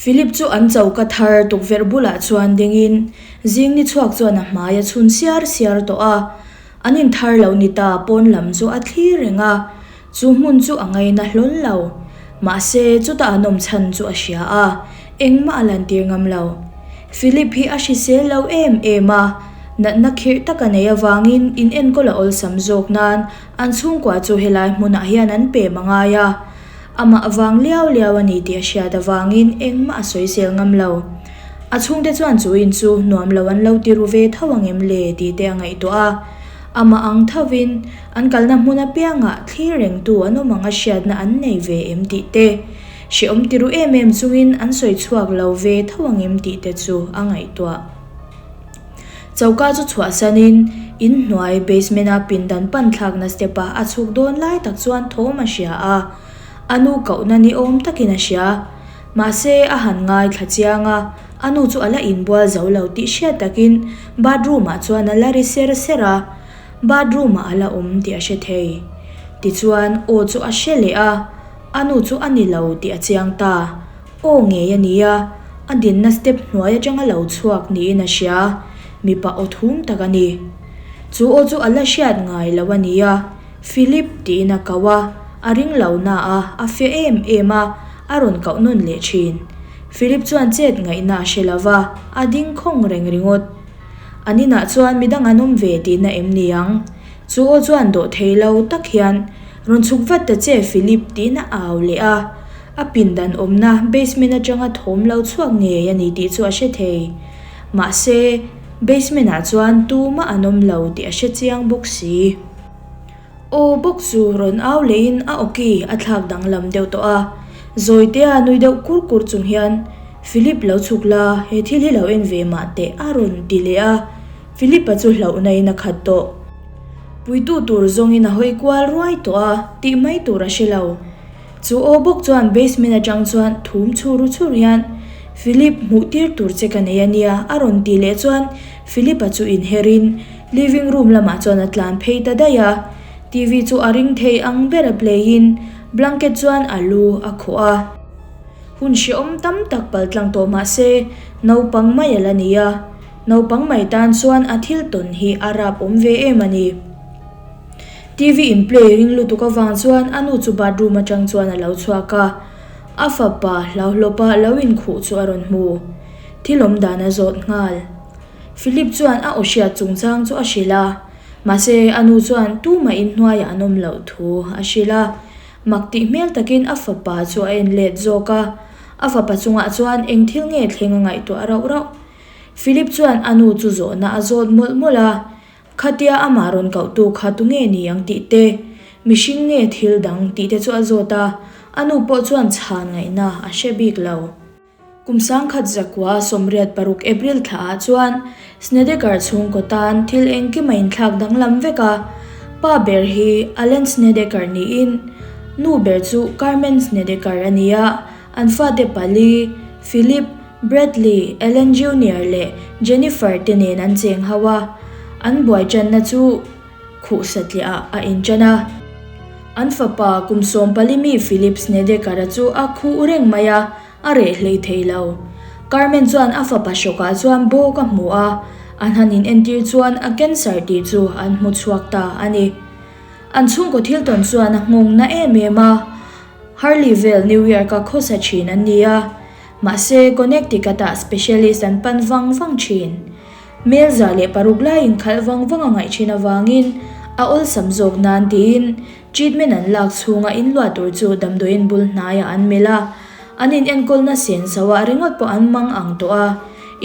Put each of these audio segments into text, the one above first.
Philip chu an choka thar tukverh bulah chuan dingin zing ni chhuak chuan a hmai a chhun siar siar tawh a. An inthar lo ni ta pawn lam chu a thlir reng a, chu hmun chu a ngaina hlawl lo. Mahse, chuta an awm chhan chu a hria a, engmah a lantir ngam lo. Philip hi a hrisel lo em em a, natna khirh tak a nei avangin in enkawl a awlsam zawk nan an chhungkua chu helai hmunah hian an pem a ngai a. Amah vang liau liau a ni tih a hriat avangin engmah a sawisel ngam lo. A chhungte chuan chu in chu nuam lo an lo ti ru ve tho ang em le tih te a ngaihtuah a. Amah ang thovin an kalna hmun apiangah thlir rengtu an awm ang a hriatna an nei ve em tih te, hrehawm ti ru em em chungin an sawi chhuak lo ve tho ang em tih te chu a ngaihtuah. Choka chu chhuahsanin in hnuai basement-a pindan pan thlakna step-a a chhuk dawn lai tak chuan thawm a hria a, a nu kohna ni awm takin a hria. Mahse, a han ngaithla chiang a, a nu chu a la inbual zo lo tih hriat takin bathroom-ah chuan a la ri ser ser a, bathroom-ah a la awm tih a hre thei. Tichuan, aw chu a hre leh a, a nu chu a ni lo tih a chiang ta. Aw ngei a ni a, a dinna step hnuai atanga lo chhuak niin a hria, mipa aw thum tak a ni. Chu aw chu a la hriat ngai lo a ni a, Philip tiin a kau a, a ring lo na a, a fiah em em a, a rawn kauh nawn leh thin. Philip chuan chet ngaihna a hre lo va, a ding khawng reng ringawt. An inah chuan midang an awm ve tihna em ni ang? Chu aw chuan dawh thei lo tak hian, Rawn chhuk vat ta che Philip tiin a au leh a. A pindan awmna basement atanga thawm lo chhuak ngei a ni tih chu a hre thei. Mahse, basement ah chuan tumah an awm lo tih a hre chiang bawk si. Aw bawk chu rawn au lehin a awki a thlak danglam deuh tawh a. Zawitea nui deuh kur kur chung hian, Philip lo chhuk la, he thil hi lo en ve mah teh a rawn ti leh a. Philip-a chu hlauhna in a khat tawh. Puitu tur zawngin a hawi kual ruai tawh a, tih mai tur a hre lo. Chu aw bawk chuan basement atang chuan thum chhur chhur hian, Philip, hmuh tir tur che ka nei a nia a rawn tih leh chuan Philip-a chu inherin living room lamah chuan a tlan phei ta daih a. TV chu a ring thei ang ber a play in blanket chuan a lu a khuh a. Hun hrehawm tam tak pal tlang tawh mah se naupang mai a la ni a, naupang mai tan chuan a thil tawn hi a rap awm ve em a ni. TV in play ring lutuk avang chuan a nu chu bathroom atang chuan a lo chhuak a, a fapa hlauhlawpa lo inkhuh chu a rawn hmu. Thil awm dan a zawt nghal. Philip chuan a aw hriat chungchang chu a hrilh a, mahse a nu chuan tumah inhnuaiah an awm loh thu a hrilh a. Mak tih hmel takin a fapa chu a en let zawk a, a fapa chungah chuan eng thil nge thleng a ngaihtuah rauh rauh. Philip chuan a nu chu zawhna a zawt mawlh mawlh a, Khatia amah rawn kohtu kha tu nge ni ang tih te, mihring nge thil dang tih te chu a zawt a, a nu pawh chuan chhan ngaihna a hre bik lo. Kum sangkhat zakua 86 April thlaah chuan Snedeker chhungkaw tan thil engkim a inthlak danglam vek a, pa ber hi Allen Snedeker niin nu ber chu Carmen Snedeker a ni a, an fate pali, Philip, Bradley, Allen Junior leh Jennifer te nen an cheng ho a, an buai tanna chu khuh satliah ah a intan a. An fapa kum 14 mi Philip Snedeker-a chu a khuh reng mai a, a reh hlei thei lo. Carmen chuan a fapa hrawkah chuan bawk a hmu a, an han inentir chuan a cancer tih chu an hmu chhuak ta a ni. An chhungkaw thil tawn chuan a nghawng na em em a, Harleyville, New York-a khawsa thin an ni a. Mahse, Connecticut-ah specialist an pan vang vang thin. Mel 106 laiin khalh vang vang a ngaih thin avangin a awlsam zawk nan tiin treatment an lak chhunga inluah tur chu damdawiin bul hnaiah an melh a. An inenkawlna senso ah ringawt pawh an mang ang tawh a,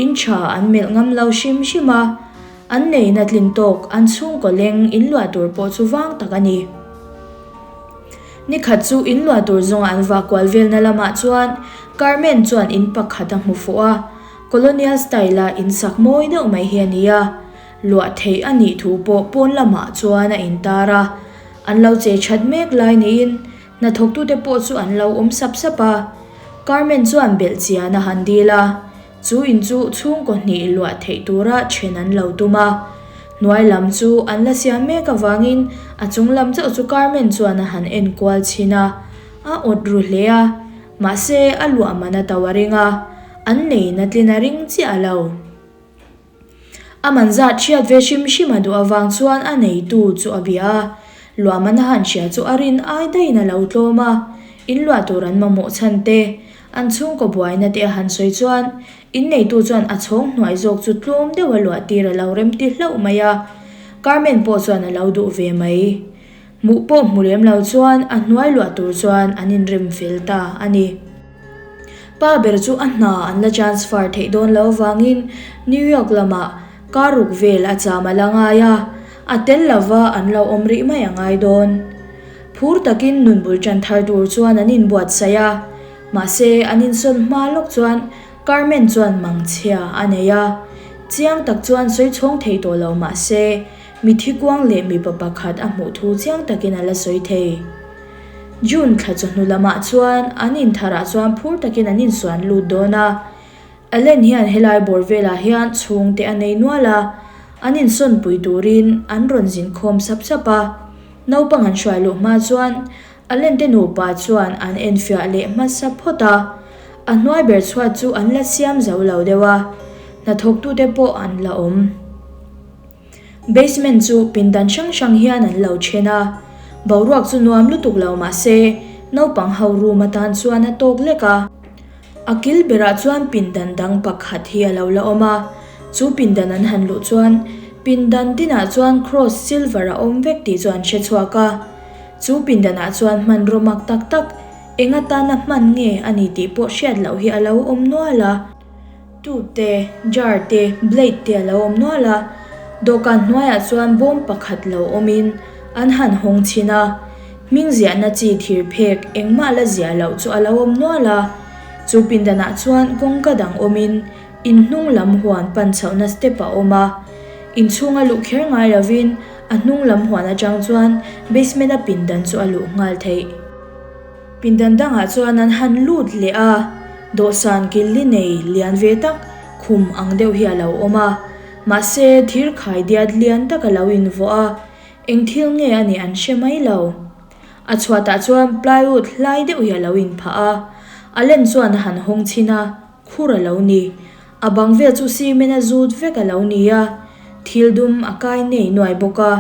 in tha an melh ngam lo hrim hrim a. An neihna tlin tawk an chhungkaw leng inluah tur pawh chu vang tak a ni. Ni khat chu in luah tur zawnga an vah kual velna lamah chuan Carmen chuan in pakhat a hmu fuh a, Colonial style-a in sak mawi deuh mai hi a ni a, luah theih a nih thu pawh pawn lamah chuan a intar a. An lo che that mek lai niin hnathawktute pawh chu an lo awm sap sap a. Carmen chuan belh chian a han dil a. Chu in chu chhungkaw hnih luah theih tura then an lo tum a. Hnuai lam chu an la siam mek avangin a chung lam chauh chu Carmen chuan a han en kual chhin a, a awt ru hle a. Mahse, a luah man a to a ring a, an neiin a tlin a ring chiah lo. A man zat hriat ve hrim hrim a duh avang chuan a neitu chu a bia a, luah man a han hria chu a rin ai daihin a lo tlawm a, in luah tur an mamawh chhan te, an chhungkaw buaina te a han sawi chuan in neitu chuan a chhawng hnuai zawk chu tlawm deuh a luah tir a lo rem ti hlauh mai a, Carmen pawh chuan a lo duh ve mai. Hmuh pawh hmu lem lo chuan a hnuai luah tur chuan an inrem fel ta a ni. Pa ber chu a hna an la transfer theih dawn lo avangin New York lamah kar ruk vel a cham a la ngai a, a tel lova an lo awm rih mai a ngai dawn. Phur takin nun bul tan thar tur chuan an inbuatsaih a, mahse an insawn hma lawk chuan Carmen chuan mangchhia a nei a, chiang tak chuan sawi chhawng thei tawh lo mahse Mithi kuang leh mipa pakhat a hmuh thu chiang takin a la sawi thei. June thla chawhnu lamah chuan an intharah chuan phur takin an insuan lut dawn a. Allen hian helai bawr velah hian chhungte a nei nual a, an insawnpui turin an rawn zin khawm sap sap a. Naupang an hruai luh hma chuan Allen te nupa chuan an enfiah leh hmasa phawt a. A hnuai ber chhuat chu an la siam zo lo deuh a, hnathawktute pawh an la awm. Basement chu pindan hrang hrang hian an lo then a, boruak chu nuam lutuk lo mah se naupang ho room atan chuan a tawk lek a. A kil berah chuan pindan dang pakhat hi a lo la awm a, chu pindan an han luh chuan pindan tinah chuan cross silver a awm vek tih chu an hre chhuak a. Chu pindanah chuan hmanraw mak tak tak eng atana hman nge a ni tih pawh hriat loh hi a lo awm nual a. Tube te, jar te, blade te a lo awm nual a, dawhkan hnuaiah chuan bawm pakhat lo awmin an han hawng chhin a, hming ziahna chi thir phek engmah la ziah loh chu a lo awm nual a, chu pindanah chuan kawngka dang awmin in hnung lam huan pan chhohna step a awm a, inchhunga luh kher ngai lovin a hnung lam huan atang chuan basement a pindan chu a luh nghal theih. Pindan dangah chuan an han lut leh a, dawhsan killi nei lian ve tak khum ang deuh hi a lo awm a, mahse thir khai diat lian tak a lo invuah a, eng thil nge a nih an hre mai lo. A chhuatah chuan plywood hlai deuh hi a lo inphah a, a len chuan a han hawng chhin a, khur a lo ni. A bang vel chu cement a zut vek a lo ni a, thil dum a kai nei nuai bawk a.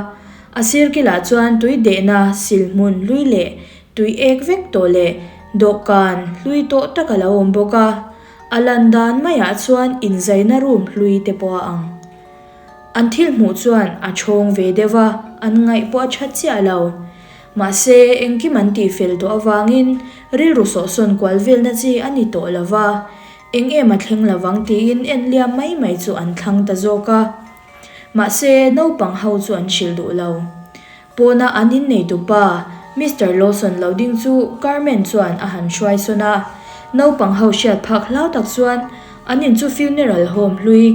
A sir kilah chuan tui dehna sil hmun hlui leh tui ek vek tawh leh dawhkan hlui tawh tak a lo awm bawk a, a lan dan maiah chuan inzaina room hlui te pawh a ang. An thil hmuh chuan a chhawng ve deuh a, an ngaih pawh a tha chiah lo. Mahse, engkim an tihfel tawh avangin rilru sawhsawn kual velna chi a ni tawh lo va, eng em a thleng lovang tiin en liam mai mai chu an thlang ta zawk a. Mahse, naupang ho chu an hrilh duh lo. Pawna an inneitupa, Mister Lawson lo ding chu Carmen chuan a han hruai sawn a. Naupang ho hriat phak hlau tak chuan an in chu funeral home hlui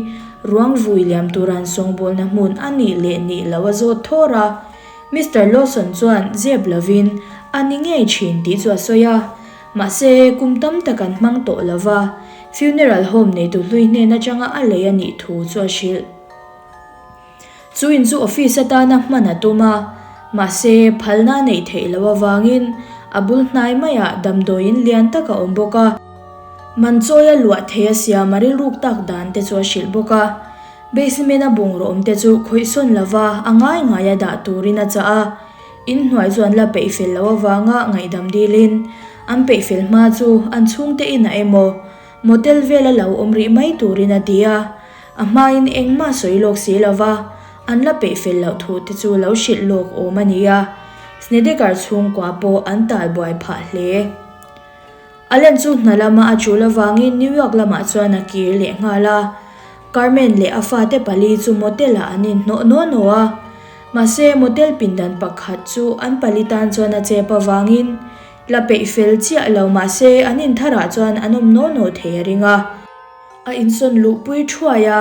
ruang vui liam tura an sawngbawlna hmun a nih leh nih lo a zawt thawr a. Mister Lawson chuan zep lovin a ni ngei thin tih chu a sawi a. Mahse, kum tam tak an hmang tawh lo va, funeral home neitu hlui hnen atanga a lei a nih thu chu a hrilh. Chu in chu office atana hman a tum a, mahse phalna a neih theih loh avangin a bul hnai maiah damdawiin lian tak a awm bawk a. Man chawi a luah thei a siam a rilruk tak dan te chu a hrilh bawk a. Basement a bungraw awm te chu khawih sawn lova a ngai ngai a dah turin a chah a. In hnuai chu an la peih fel loh avanga ngaihdam dilin an peih fel hma chu an chhungte inah emaw motel vela lo awm rih mai turin a ti a. A hmain engmah sawi lawk si lova, an la peih fel loh thu te chu lo hrilh lawk awm a ni a, Snedeker chhungkua pawh an tal buai phah hle. Allen chu hna lama a tul avangin New York lamah chuan a kir leh nghal a, Carmen leh a fate pali chu motel ah an inhnawh naw naw a, mahse motel pindan pakhat chu an pali tan chuan a chep avangin la peih fel chiah lo mahse an intharah chuan an awm naw naw thei a ring a. A insawn luhpui thuai a,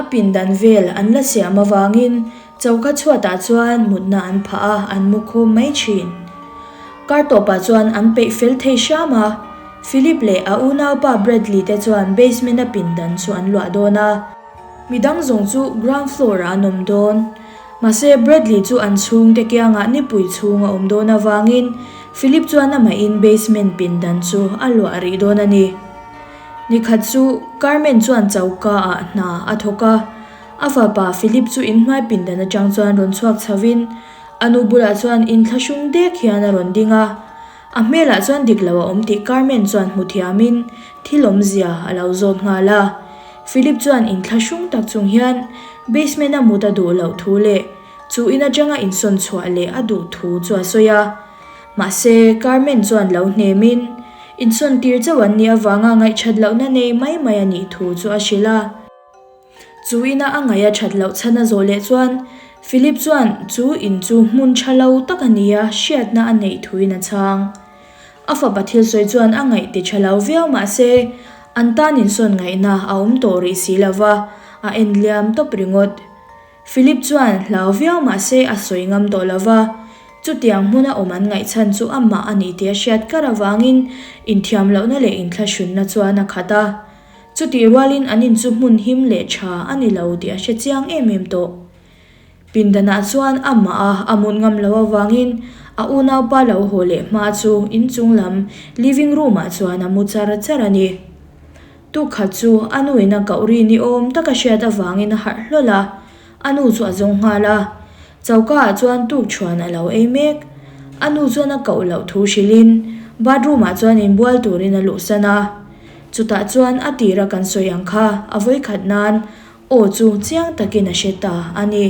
a pindan vel an la siam avangin choka chhuatah chuan mutna an phah a, an mu khawm mai thin. Kar tawpah chuan an peih fel thei hram a, Philip leh a unaupa Bradley te chuan basement-a pindan chu an luah dawn a, midang zawng chu ground floor-ah an awm dawn. Mahse Bradley chu an chhungte kiangah nipui chhung a awm dawn avangin Philip chuan amahin basement pindan chu a luah rih dawn a ni. Nikhat chu Carmen chuan choka ah hna a thawk a, a fapa Philip chu inhnuai pindan atang chuan rawn chhuak chho in a nu bulah chuan inthlahrung dek hian a rawn ding a. A hmelah chuan dik lo a awm tih Carmen chuan hmu thiamin thil awmzia a lo zawt nghal a. Philip chuan inthlahrung tak chung hian basement a mut a duh loh thu leh chu in atanga insawn chhuah leh a duh thu chu a sawi a. Mahse, Carmen chuan lo hnemin insawn tir chauh an nih avanga ngaihthat lohna nei mai mai a nih thu chu a hrilh a. Chu ina a ngaih a that loh chhan a zawh leh chuan Philip chuan chu in chu hmun tha lo tak a nia hriatna a neih thuin a chhang. A fapa thil sawi chuan a ngaih ti tha lo viau mah se an tan insawn ngaihna a awm tawh rih si lo va, a en liam tawp ringawt. Philip chuan hlau viau mah se a sawi ngam tawh lo va, chutiang hmuna awm an ngaih chhan chu amah a nih tih a hriat kar avangin inthiam lohna leh inthlahrunna chuan a khat a. Chutih rualin an in chu hmun him leh tha a ni lo tih a hre chiang em em tawh. Pindanah chuan amah a a mut ngam loh avangin a unaupa lo haw leh hma chu inchung lam living room ah chuan a mu char char a ni. Tuk khat chu a nuin a koh ri ni awm taka hriat avangin a harh hlawl a, a nu chu a zawng nghal a. Choka ah chuan tuk chhuan a lo ei mek. A nu chuan a koh loh thu hrilhin bathroom ah chuan inbual turin a luhsan a. Chutah chuan a tira kan sawi ang kha a vawikhat nan aw chu chiang takin a hre ta a ni.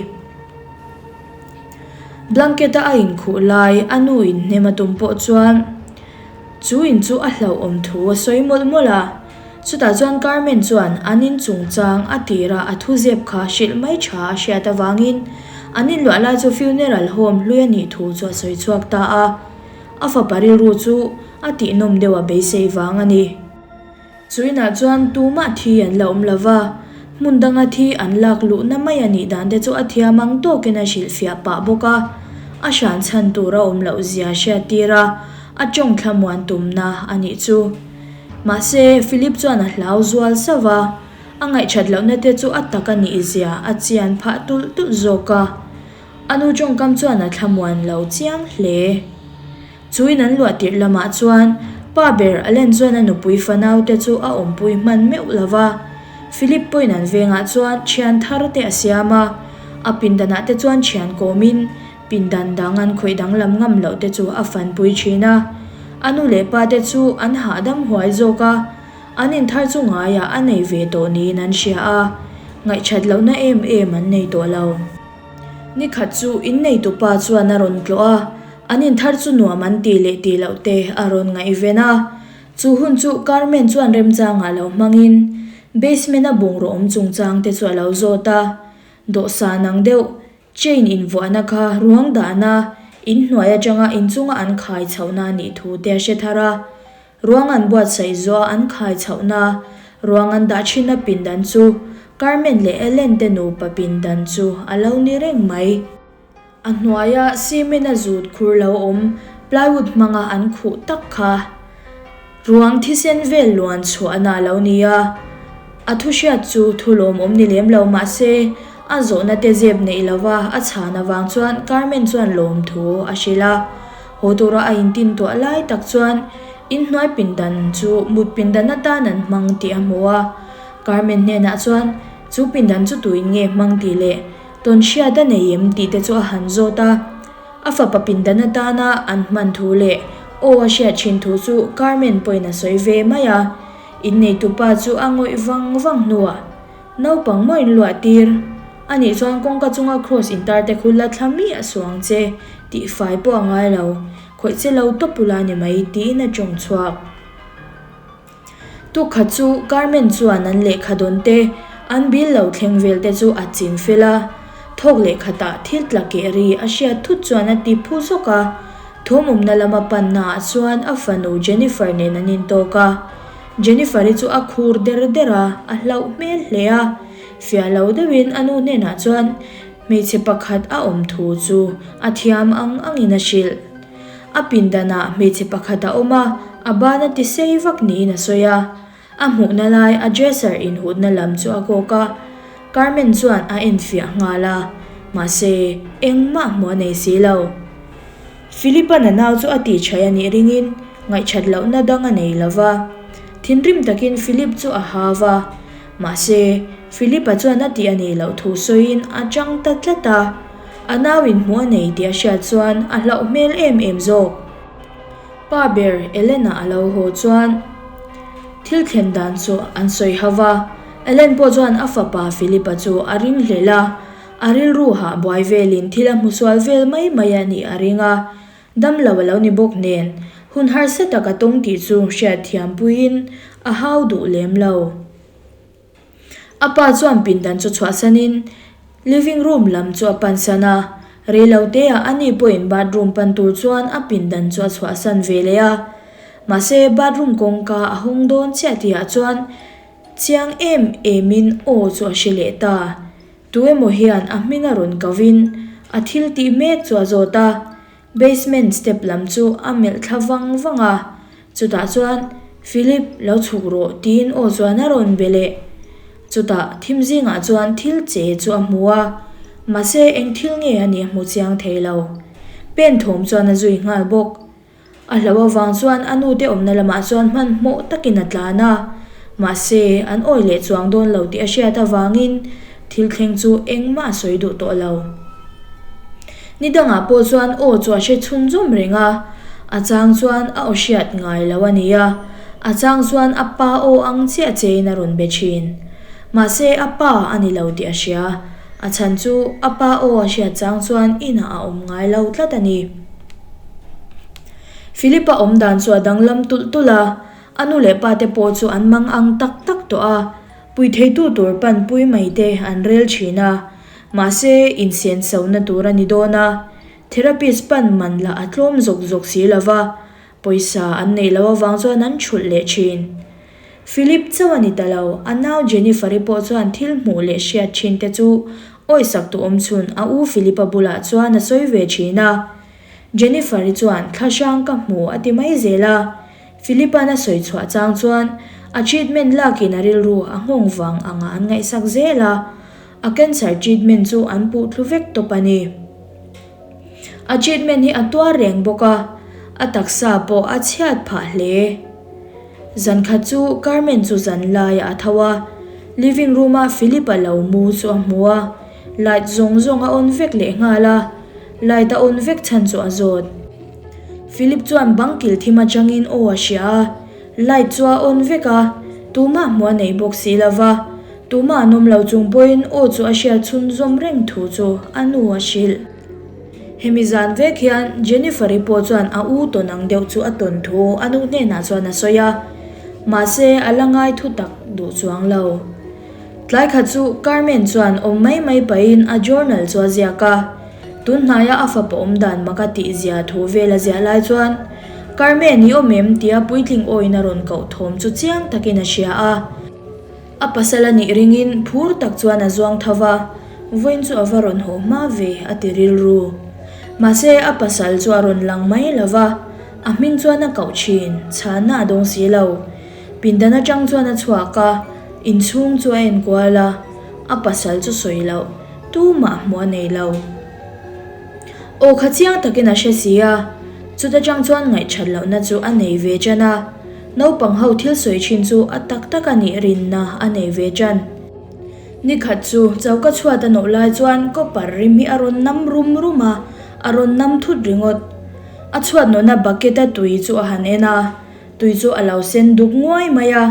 Blanket a a inkhuh lai a nu in hnem a tum pawh chuan chu in chu a hlauhawm thu a sawi mawlh mawlh a. Chutah chuan Carmen chuan an in chungchang a tira a thu zep kha hrilh mai tha a hriat avangin an inluah lai chu funeral home hlui a nih thu chu a sawi chhuak ta a. A fapa rilru chu a tihnawm deuh a beisei vang a ni. Chu inah chuan tumah thi an la awm lo va, hmun danga thi an lak luhna mai a nih dan te chu a thiam ang tawkin a hrilhfiah pah bawk a, a hran chhan tur a awm loh zia hriat tir a, a tawng thlamuan tumna a nih chu. Mahse, Philip chuan a hlau zual sauh va, a ngaihthat lohna te chu a tak a nih zia a chian phah tulh tulh zawk a. A nu tawngkam chuan a thlamuan lo chiang hle. Chuin an luah tirh lamah chuan pa ber Allen chuan a nupui fanaute chu a awmpui hman meuh lo va. Philip pawhin an vengah chuan thian thar te a siam a, a pindanah te chuan thian kawmin pindan dang an khawih danglam ngam loh te chu a fanpui thin a. A nu leh pa te chu an hahdam huai zawk a, an inthar chu ngaiah a nei ve tawh niin an hria a, ngaihthat lohna em em an nei tawh lo. Nikhat chu inneitupa chuan a rawn tlawh a, an inthar chu nuam an tih leh tih loh te a rawn ngaihven a. Chu hun chu Carmen chuan remchangah lo hmangin basement-a bungraw awm chungchang te chu a lo zawt a. Dawhsan ang deuh chain invuahna kha ruang dahna inhnuai atanga inchunga an khai chhohna a nih thu te a hre thar a. Ruang an buatsaih zuah an khai chhohna, ruang an dah thinna pindan chu Carmen leh Ellen te nupa pindan chu a lo ni reng mai. A hnuaia cement a zut khur lo awm plywood hmanga an khuh tak kha ruang thisen vel luan chhuahna a lo ni a. A thu hriat chu thu lawmawm ni lem lo mah se a zawhna te zep neih lova a chhan avang chuan Carmen chuan lawmthu a hrilh a. Haw tura a intin tuah lai tak chuan inhnuai pindan chu mut pindan atan an hmang tih a hmu a. Carmen hnenah chuan chu pindan chu tuin nge hmang tih leh tawn hriat a nei em tih te chu a han zawt a. A fapa pindan atana an hman thu leh aw a hriat thin thu chu Carmen pawhin a sawi ve mai a. Inneitupa chu a ngawih vang vang hnuah Naupang maw in luah tir? A nih chuan kawngka chunga cross intar te khu la thla miah suang che tih fai pawh a ngai lo, khawih che lo tawp ula ni mai tiin a tawng chhuak. Tukkhat chu Carmen chuan an lehkha dawn te, an bill lo thleng vel te chu a ching fel a. Thawk lehkhatah thil tla keh ri a hriat thut chuan a ti phu zawk a. Thawmawmna lama pannaah chuan a fanu Jennifer nen an intawk a. Jennifer-i chu a khur der der a, a hlauh hmel hle a. Fiah lo deuhin a nu hnenah chuan hmeichhe pakhat a awm thu chu a thiam ang angin a hrilh. A pindanah hmeichhe pakhat a awm a, a ban a ti sei vak niin a sawi a. A hmuhna lai a dresser inhutna lam chu a kawk a. Carmen chuan a enfiah nghal a, mahse engmah hmuh a nei si lo. Philip-a'n a nau chu a tih chhaih a nih ringin ngaihṭhat lohna dang a nei lo va. Thinrim takin Philip chu a hau va. Mahse, Philip-a chuan a tih a nih loh thu sawiin a chang ta tlat a. A nau inhmuh a nei tih a hriat chuan a hlauh hmel em em zawk. Pa ber Ellen-a a lo haw chuan thil thlen dan chu an sawi hau va. Ellen pawh chuan a fapa Philip-a chu a ring hlelh a. A rilru hah buai velin thil a hmu sual vel mai mai a nih a ring a, dam lo a lo ni bawk nen hun harsa tak a tawng tih chu hriatthiam puiin a hau duh lem lo. A pa chuan pindan chu chhuahsanin living room lam chu a pansan a, reiloteah a ni pawhin bathroom pan tur chuan a pindan chu a chhuahsan ve leh a. Mahse bathroom kawngka a hawng dawn chiah tihah chuan chiang em emin aw chu a hre leh ta. Tu emaw hian a hming a rawn kovin a thil tih mek chu a zawt a, basement step lam chu a melh thla vang vang a, chutah chuan Philip lo chhuk rawh tiin aw chuan a rawn be leh. Chutah thim zingah chuan thil che chu a hmu a, mahse eng thil nge a nih a hmu chiang thei lo. Pen thawm chuan a zui nghal bawk. A hlauh avang chuan a nute awmna lamah chuan hmanhmawh takin a tlan a, mahse an awi leh chuang dawn lo tih a hriat avangin thil thleng chu engmah a sawi duh tawh lo. Ni dangah pawh chuan aw chu a hre chhunzawm reng a, a chang chuan a aw hriat ngai lo a ni a, a chang chuan a pa aw ang chiah chein a rawn be thin. Mahse a pa a ni lo tih a hria, a chhan chu a pa aw a hriat chang chuan inah a awm ngai lo tlat a ni. Philip-a awm dan chu a danglam tulh tulh a, a nu leh pa te pawh chu an mang ang tak tak tawh a, pui theitu tur pan pui mai te an rel thin a, mahse insen sona tur a ni dawn a, therapist pan man lah a tlawm zawk zawk si lo va, pawisa an neih loh avang chuan an thulh leh thin. Philip chauh a ni ta lo, a nau Jennifer-i pawh chuan thil hmuh leh hriat thin te chu awisak tu awm chhun a u Philip-a bulah chuan a sawi ve thin a. Jennifer-i chuan thla hrang ka hmu a ti mai zel a, Philip-a'n a sawi chhuah chang chuan a treatment lakin a rilru a nghawng vang anga an ngaihsak zel a, a cancer treatment chu an puh thlu vek tawp a ni. A treatment hi a tuar reng bawk a, a taksa pawh a chhiat phah hle. Zan khat chu Carmen chu zan laiah a tho a, living room-a Philip-a lo mu chu a hmu a, light zawng zawng a on vek leh nghal a, light a on vek chhan chu a zawt. Philip chuan bang kil thim atangin aw a hria a, light chu a on vek a, tumah hmuh a nei bawk si lo va, tumah an awm lo chung pawhin aw chu a hriat chhunzawm reng thu chu a nu a hrilh. Hemi zan vek hian Jennifer-i pawh chuan a u tawn ang deuh chu a tawn thu a nu hnenah chuan a sawi a, mahse a la ngai thu tak duh chuang lo. Tlai khat chu Carmen chuan awm mai mai pahin a journal chu a ziak a, tun hnaia a fapa awm dan mak a tih zia thu vel a ziah lai chuan Carmen i awm em tia puitling awiin a rawn koh thawm chu chiang takin a hria a. A pasal a nih ringin phur tak chuan a zuang tho va, vawiin chu a va rawn haw hma ve a ti rilru. Mahse a pasal chu a rawn lang mai lo va, a hming chuan a koh thin, chhanna a dawng si lo. Pindan atang chuan a chhuak a, inchhung chu a enkual a, a pasal chu sawi loh, tumah hmuh a nei lo. Aw kha chiang takin a hre si a, chuta tang chuan ngaihthat lohna chu a nei ve ṭan a. Naupang ho thil sawi thin chu a tak tak a nih rinna a nei ve ṭan. Nikhat chu choka chhuat a nawh lai chuan copper rim hi a rawn nam rum rum a, a rawn nam thut ringawt. A chhuat nawhna bucket a tui chu a han en a, tui chu a lo sen duk nguai mai a.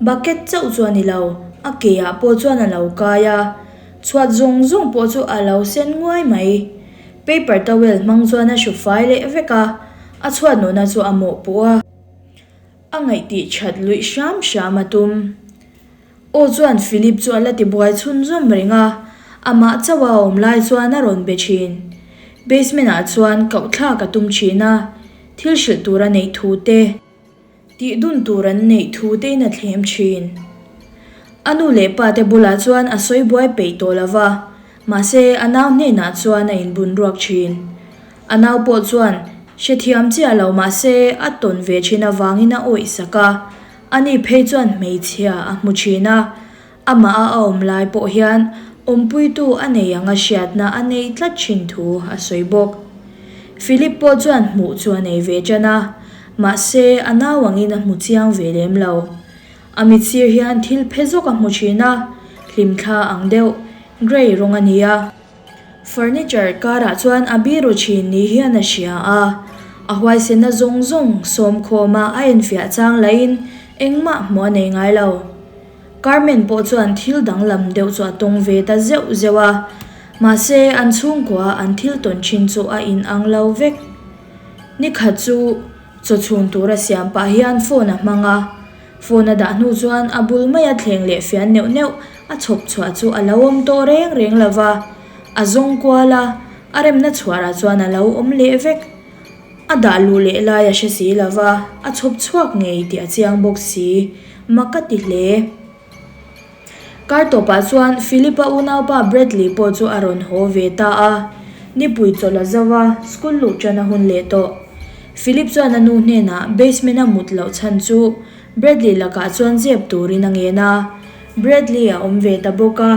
Bucket chauh chu a ni lo, a ke ah pawh chuan a lo kai a. Chhuat zawng zawng pawh chu a lo sen nguai mai. Paper towel hmang chuan a hru fai leh vek a, a chhuat nawhna chu a mawhpuh a. A ngaihtih that luih hram hram a tum. Aw chuan Philip chu a la ti buai chhunzawm reng a, amah chauh a awm lai chuan a rawn be thin. Basement ah chuan koh thlak a tum thin a, thil hrilh tur a neih thu te, tih dun tur an neih thu te in a thlem thin. A nu leh pa te bulah chuan a sawi buai peih tawh lo va, mahse a nau hnenah chuan a inbun ruak thin. A nau pawh chuan hrethiam chiah lo mahse a tawn ve thin avangin a awih sak a, ani phei chuan hmeichhia a hmu thin a, amah a awm lai pawh hian awmpuitu a nei anga hriatna a nei tlat thin thu a sawi bawk. Philip pawh chuan hmuh chu a nei ve ṭan a, mahse a nau angin a hmu chiang ve lem lo. A mit sir hian thil phe zawk a hmu ṭhin a, hlimthla ang deuh, grey rawng a ni a. Furniture karah chuan a biru ṭhin ni hian a hria a, a huaisenna zawng zawng sawmkhawma a enfiah chang lahin engmah hmuh a nei ngai lo. Carmen pawh chuan thil danglam deuh chu a tawng ve ta zeuh zeuh a, mahse an chhungkua an thil tawn thin chu a in ang lo vek. Nikhat chu chaw chhun tur a siam pah hian phone a hmang a, phone a dah hnu chuan a bul maia thleng leh fian neuh neuh a chhawp chhuah chu a lo awm tawh reng reng lo va, a zawng kual a, a remna chhuarah chuan a lo awm leh vek. A dah luh leh lai a hre si lo va, a chhawp chhuak ngei tih a chiang bawk si. Mak a ti hle. Kar tawpah chuan Philip-a unaupa Bradley pawh chu a rawn haw ve ta a. Nipui chawlh a zo a, school luh ṭan a hun leh tawh. Philip chuan a nu hnenah basement-a mut loh chhan chu Bradley lakah chuan zep turin a ngen a. Bradley a awm ve ta bawk a.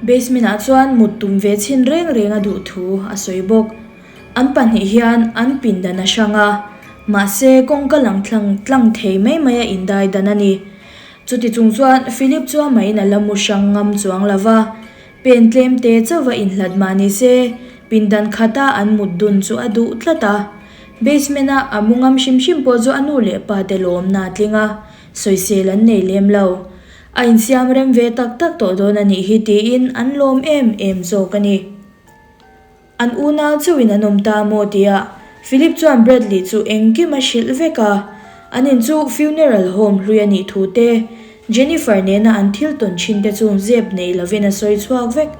Basement-ah chuan mut tum ve chhin reng reng a duh thu a sawi bawk. An pahnih hian an pindan a hrang a, mahse kawngka lang tlang tlang thei mai mai a indai dan a ni. Chuti chung chuan Philip chu amahin a la mu hrang ngam chuang lo va, pen tlem te chauh a inhlat mah ni se, pindan khata an mut dun chu a duh tlat a. Basement a a mu ngam hrim hrim pawh chu a nu leh pa te lawmna a tling a, sawisel an nei lem lo. A insiam rem ve tak tak tawh dawn a nih hi tiin an lawm em em zawk a ni. An unau chauhin an awm ta maw tia Philip chuan Bradley chu engkim a hrilh vek a, an in chu funeral home hlui a nih thu te, Jennifer nena an thil tawn thin te chu zep nei lovin a sawi chhuak vek.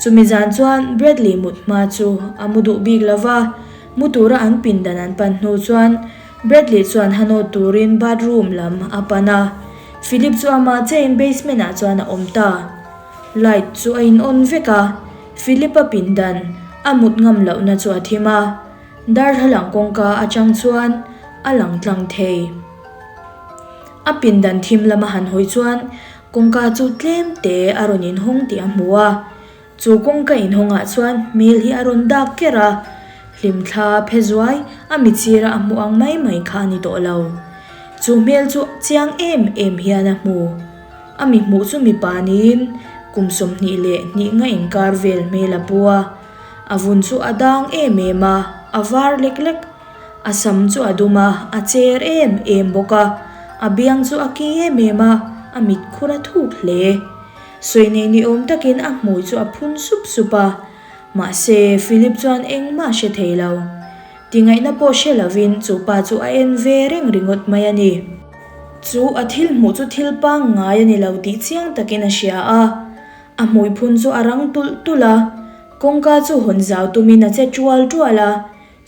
Chumi zan chuan Bradley mut hma chu a mu duh bik lo va, mu tura an pindan an pan hnu chuan Bradley chuan hanawt turin bathroom lam a pan a, Philip chu amah chiahin basement ah chuan a awm ta. Light chu a in on vek a. Philip-a pindan a mut ngam lohna chu a thim a, darthlalang kawngka atang chuan a lang tlang thei. A pindan thim lama han hawi chuan kawngka chu tlem te a rawn inhawng tih a hmu a, chu kawngka inhawngah chuan hmel hi a rawn dak ker a, hlimthla phe zuai a mitsira a hmuh ang mai mai kha a ni tawh lo. Chu hmel chu chiang em em hian a hmu. A mi hmuh chu mipa niin kum 22 nga inkar vel hmel a pu a, a vun chu a dang em em a, a var lek lek. A sam chu a dum a, a cher em em bawk a, a biang chu a ki em em a, a mit khur a thuk hle. Sawi nei ni awm takin a hmui chu a phun sup sup a, mahse Philip chuan engmah a hre thei lo. Tingaihna pawh hre lovin chu pa chu a en ve reng ringawt mai a ni. Chu a thil hmuh chu thil pangngai a ni lo tih chiang takin a hria a, a hmui phun chu a rang tulh tulh a, kawngka chu hawn zau tumin a che tual tual a,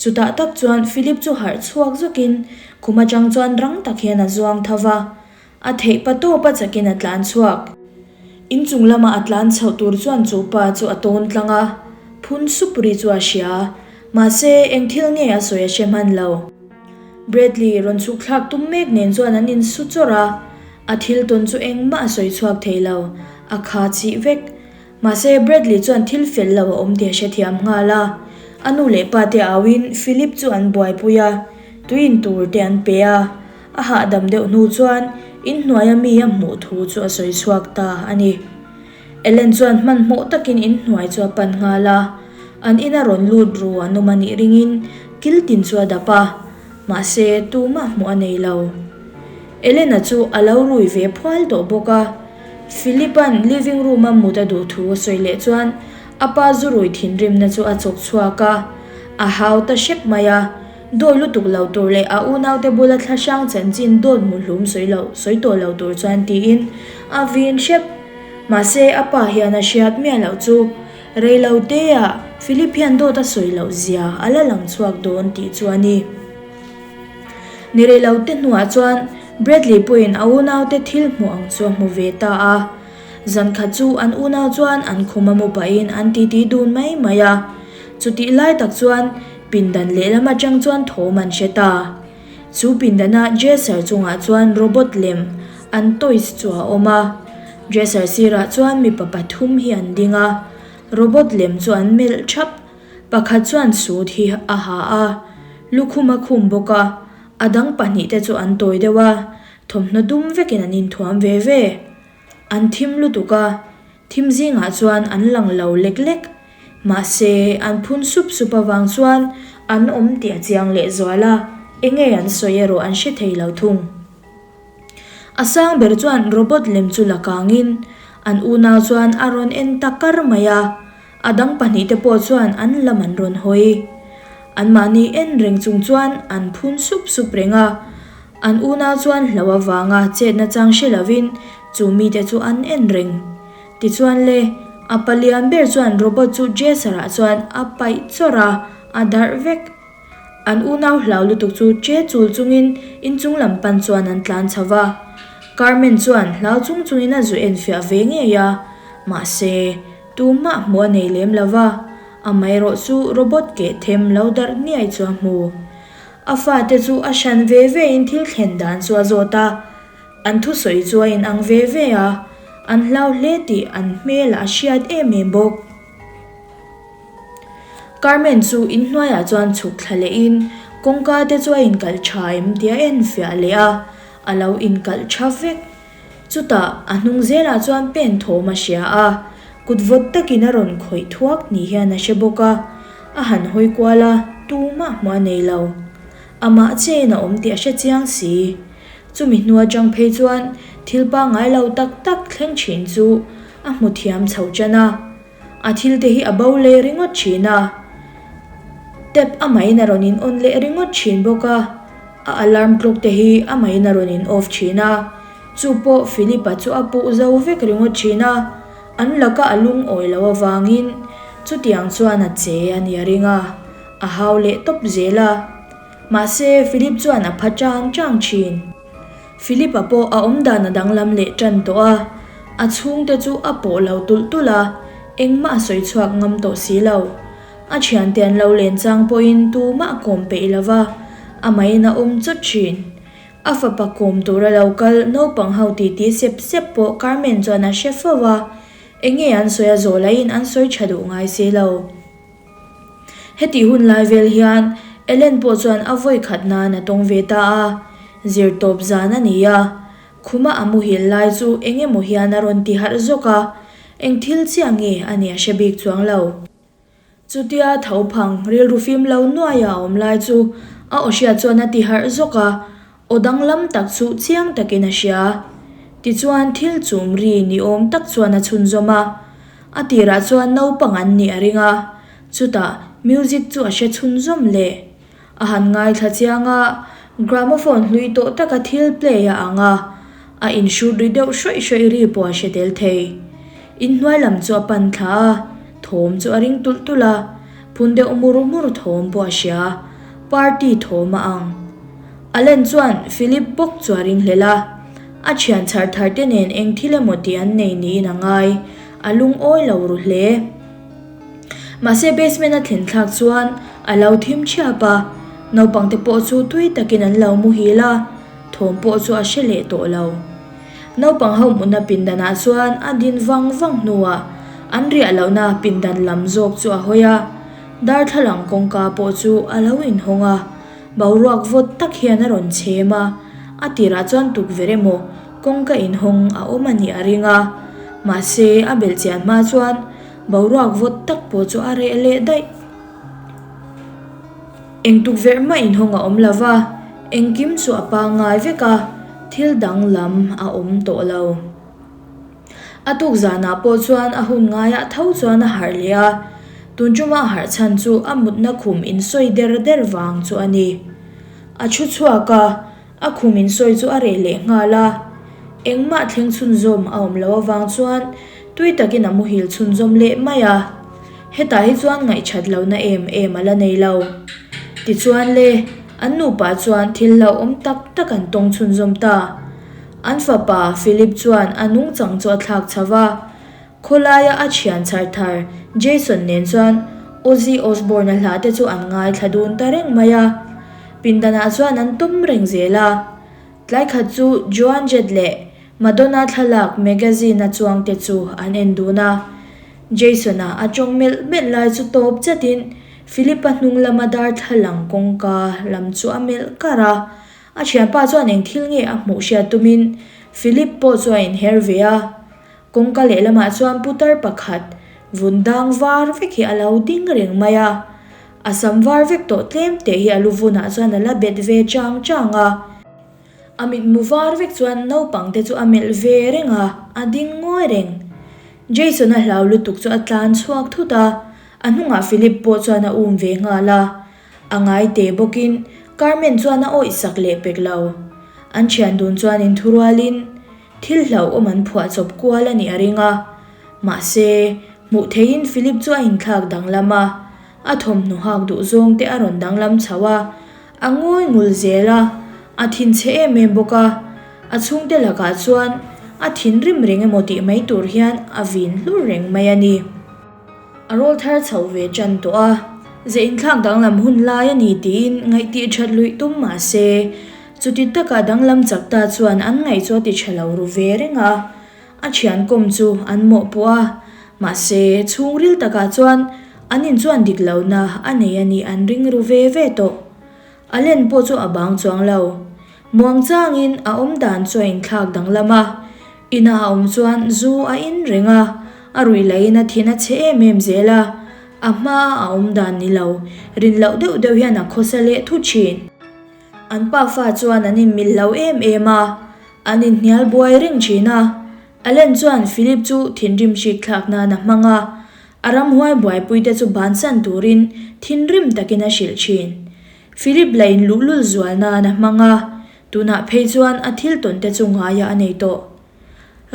chutah tak chuan Philip chu harh chhuak zawkin khum atang chuan rang tak hian a zuang tho va, a theih pa tawp a chakin a tlan chhuak. Inchung lama a tlan chhoh tur chuan chu pa chu a tawn tlang a, phun sup ri chu a hria, mahse eng thil nge a sawi a hre hman lo. Bradley rawn chhuk thlak tum mek nen chuan an insu chawrh a, a thil tawn chu engmah a sawi chhuak thei lo, a kha chih vek. Mahse Bradley chuan thil fel lo a awm tih a hrethiam nghal a, a nu leh pa te auin Philip chu an buaipui a, tui in tur te an pe a, a hahdam deuh hnu chuan inhnuaia mi a hmuh thu chu a sawi chhuak ta a ni. Ellen chuan hmanhmawh takin inhnuai chu a pan nghal a, an ina rawn lut ru an awm a nih ringin kil tin chu a dap a, mahse tumah hmuh a nei lo. Ellen-a chu a lo rui ve phual tawh bawk a, Philip-a'n living room-a mut a duh thu a sawi leh chuan a pa zu rui thinrimna chu a chawk chhuak a, a hau ta hrep mai a, dawi lutuk lo tur leh a unaute bula thla hrang chanchin dawt hmu hlum sawi loh sawi tawh lo tur chuan tiin a vin hrep. Mahse, a pa hian a hriat miah loh chu rei lo teah Philip hian dawt a sawi loh zia a la lang chhuak dawn tih chu a ni. Ni rei lo te hnuah chuan Bradley pawhin a unaute thil hmuh ang chu a hmu ve ta a. Zan khat chu an unau chuan an khum a mu pahin an titi dun mai mai a. Chutih lai tak chuan pindan lehlam atang chuan thawm an hre ta. Chu pindana dresser chungah chuan robot lem an toys chu a awm a, dresser sirah chuan mipa pathum hi an ding a, robot lem chu an melh thap. Pakhat chuan suit hi a ha a, lukhum a khum bawk a, a dang pahnihte chu an tawi deuh a, thawmhnaw dum vekin an inthuam ve ve. An thim lutuk a, thim zingah chuan an lang lo lek lek. Mahse, an phun sup sup avang chuan an awm tih a chiang lehzual a, enge an sawi erawh an hre thei lo thung. A sang ber chuan robot lem chu la kangin an unau chuan a rawn en ta kar mai a, a dang pahnihte pawh chuan an lam an rawn hawi. Anmahni en reng chung chuan an phun sup sup reng a, an unau chuan hlo avanga chetna chang hre lovin chu mite chu an en reng. Tichuan le, a palian ber chuan robot chu dresser-ah chuan a paih chawrh a, a darh vek. An unau hlau lutuk chu che chul chungin inchung lam pan chuan an tlan chho va. Carmen chuan hlau chung chungin a zu enfiah ve ngei a, mahse, tumah hmuh a nei lem lo va, amaherawh chu robot keh them lo darh niai chu a hmu. A fate chu a hran ve vein thil thlen dan chu a zawt a, an thusawi chu a inang ve ve a, an hlau hle tih an hmelah a hriat em em bawk. Carmen chu inhnuaiah chuan chhuk thla lehin kawngka te chu a inkalh tha em tih a en fiah leh a, a lo inkalh tha vek. Chutah a hnung zelah chuan pen thawm a hria a, kut vawt takin a rawn khawih thuak ni hian a hre bawk a, a han hawi kual a, tumah hmuh a nei lo. Amah chein a awm tih a hre chiang si. Chumi hnu atang phei chuan thil pangngai lo tak tak thleng thin chu a hmu thiam chho tan a. A thil te hi a bo leh ringawt thin a, tap a main a rawn in on leh ringawt thin bawk a, a alarm clock te hi a main a rawn in off thin a, chu pawh Philip-a chu a puh zo vek ringawt thin a, an laka a lungawi loh avangin chutiang chuan a che a ni a ring a, a hau leh tawp zel a, mahse Philip chuan a pha chang chang thin. Philip-a pawh a awmdan a danglam leh tan tawh a, a chhungte chu a pawh lo tulh tulh a, engmah a sawi chhuak ngam tawh si lo. A thiante an lo len chang pawhin tumah a kawm peih lo va, amahin a awm chawt thin. A fapa kawm tura lo kal naupang ho titi sep sep pawh Carmen chuan a hre fo va, enge an sawi a zawh lahin an sawi tha duh ngai si lo. Hetih hun lai vel hian Ellen pawh chuan a vawi khat nan a tawng ve ta a, zir tawp zan a ni a, khuma a muhil lai chu eng emaw hian a rawn ti harh zawk a, eng thil chiah nge a nih a hre bik chuang lo. Chutia tho phang rilru fim lo nuaia a awm lai chu a aw hriat chuan a ti harh zawk a, Aw danglam tak chu chiang takin a hria. Tichuan thil chum ri ni awm tak chuan a chhunzawm a. A tirah chuan naupang an nih a ring a, chutah music chu a hre chhunzawm leh. A han ngaithla chiang a, gramophone hlui tawh taka thil play a ang a, a inhrut ri deuh hrawih hrawih ri pawh a hre tel thei. Inhnuai lam chu a pan thla a, thawm chu a ring tulh tulh a, phun deuh mur mur thawm pawh a hria. Party thawm a ang. Allen chuan Philip bawk chu a ringhlel a, a thian chhar thar te nen eng thil emaw tih an nei niin a ngai, a lungawi lo ru hle. Mahse basement a thlen thlak chuan a lo thim thiap a, naupang te pawh chu tui takin an lo muhil a, thawm pawh chu a hre leh tawh lo. Naupang ho hmuna pindanah chuan a din vang vang hnuah an riah lohna pindan lam zawk chu a hawi a, darthlalang kawngka pawh chu a lo inhawng a. Boruak vawt tak hian a rawn chhem a, a tirah chuan tukverh emaw kawngka inhawng a awm a nih a ring a, mahse a belh chian hma chuan boruak vawt tak pawh chu a reh leh daih. Eng tukverh mah inhawng a awm lo va, engkim chu a pangngai vek a, thil danglam a awm tawh lo. A tuk zanah pawh chuan a hun ngaiah tho chuan a harh leh a, tun tuma a harh chhan chu a mutna khum insawi der der vang chu a ni. A thu chhuak a, a khum insawi chu a reh leh nghal a, engmah thleng chhunzawm a awm loh avang chuan tui takin a muhil chhunzawm leh mai a, hetah hi chuan ngaihchat lohna em em a la nei lo. Tichuan le, an nupa chuan thil hlauhawm tak tak an tawng chhunzawm ta. An fapa Philip chuan a nungchang chu a thlak chho va, khawlaia a thian chhar thar Jason nen chuan Ozzy Osbourne-a hla te chu an ngaithla dun ta reng mai a. Pindanah chuan an tum reng zel a. Tlai khat chu Joan Jett leh Madonna thlalak magazine-a chuangte chu an en dun a. Jason-a a tawng melh melh lai chu tawp chatin. Philip-a hnung lama darthlalang kawngka lam chu a melh kar a. A thianpa chuan eng thil nge a hmuh hriat tumin Philip pawh chu a inher ve a. Kawngka lehlamah chuan putar pakhat vun dang var vek hi a lo ding reng mai a. A sam var vek tawh tlem teh hi a lu vunah chuan a la bet ve chang chang a. A mitmu var vek chuan naupang te chu a melh ve reng a, a ding ngawi reng. Jason-a hlau lutuk chu a tlan chhuak thut a, a hnungah Philip pawh chuan a um ve nghal a. A ngai teh bawkin Carmen chuan a awih sak leh pek lo. An thian dun chuan inthurualin thil hlauhawm an phuah chawp kual a nih a ring a. Mahse, hmuh theihin Philip chu a inthlak danglam a, a thawmhnaw hak duh zawng te a rawn danglam chho a, a ngawi ngul zel a, a thinchhe em em bawk a, a chhungte lakah chuan a thinrim reng emaw tih mai tur hian a vin hlur reng mai a ni. A rawl thar chho ve tan tawh a, ze inthlak danglam hun lai a ni tiin ngaihtih that luih tum mah se, chuti taka danglam chak ta chuan an ngaih chu a ti tha lo ru ve reng a, a thian kawm chu an mawhpawh a, mahse chhungril takah chuan an inchuan dik lohna a nei a nih an ring ru ve ve tawh. A len pawh chu a bang chuang lo. Muangchangin a awm dan chu a inthlak danglam a, ina a awm chuan zu a in reng a, a ruih lahin a thin a chhe em em zel a, a hmaa a awm dan ni lo, rin loh deuh deuh hian a khawsa leh thu thin. An pafa chuan an inmil lo em em a, an inhnial buai reng thin a. Allen chuan Philip chu thinrim hrik thlak nan a hmang a, a ramhuai buaipuite chu bansan turin thinrim takin a hrilh thin. Philip la inluhlul zual nan a hmang a, tunah phei chuan a thil tawn te chu ngaiah a nei tawh.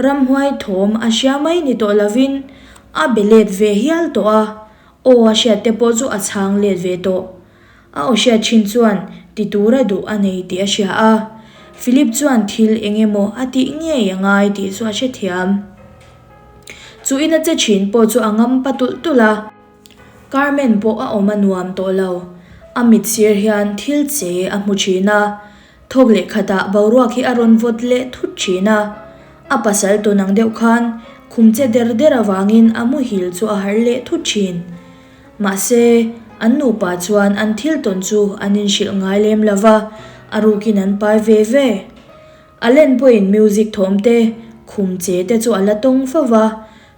Ramhuai thawm a hria mai ni tawh lovin a be let ve hial tawh a, aw a hriat te pawh chu a chhang let ve tawh. A aw hriat thin chuan ti tura duh a nei tih a hria a, Philip chuan thil eng emaw a tih ngei a ngai tih chu a hrethiam. Chu ina che thin pawh chu a ngam pa tulh tulh a. Carmen pawh a awm a nuam tawh lo. A mit sir hian thil che a hmu thin a, thawk leh khatah boruak hi a rawn vawt leh thut thin a. A pasal tawn ang deuh khan khum che der der avangin a muhil chu a harh leh thut thin. Mahse, an nupa chuan an thil tawn chu an inhrilh ngai lem lo va, a rukin an pai ve ve. Allen pawhin music thawm te, khum che te chu a la tawng fo va,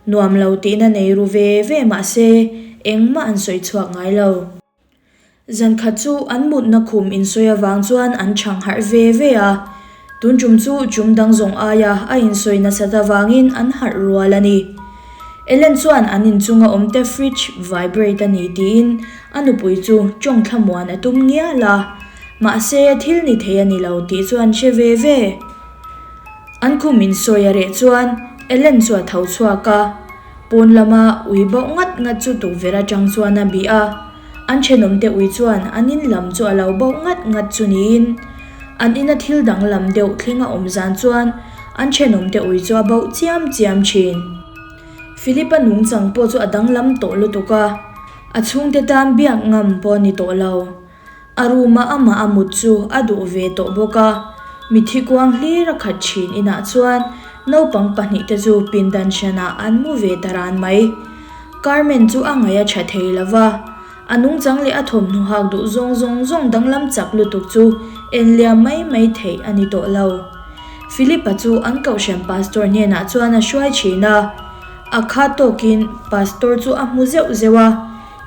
nuam lo tihna nei ru ve ve mahse, engmah an sawi chhuak ngai lo. Zan khat chu an mutna khum insawi avang chuan an chhang harh ve ve a, tun tum chu chum dang zawng aia a insawi nasat avangin an harh rual a ni. Ellen chuan an inchunga awmte fridge vibrate a ni tiin a nupui chu tawng thlamuan a tum ngial a, mahse thil ni thei a ni lo tih chu an hre ve ve. An khum insawi a reh chuan Ellen chu a tho chhuak a, pawn lama ui bauh ngat ngat chu tukverh atang chuan a bih a. An thenawmte ui chuan an in lam chu a lo bauh ngat ngat chu niin an ina thil danglam deuh thleng a awm zan chuan an thenawmte ui chu a bauh chiam chiam thin. Philip-a nungchang pawh chu a danglam tawh lutuk a, a chhungte tan biak ngam pawh a ni tawh lo. A room-a amah a mut chu a duh ve tawh bawk a, mithi kuang hlir a khat thin inah chuan naupang pahnihte chu pindan hranah an mu ve ta ran mai. Carmen chu a ngaih a tha thei lo va, a nungchang leh a thawmhnaw hak duh zawng zawng zawng danglam chak lutuk chu enliam mai mai theih a ni tawh lo. Philip-a chu an kohhran pastor hnenah chuan a hruai thin a, a kha tawkin pastor chu a hmu zeuh zeuh a,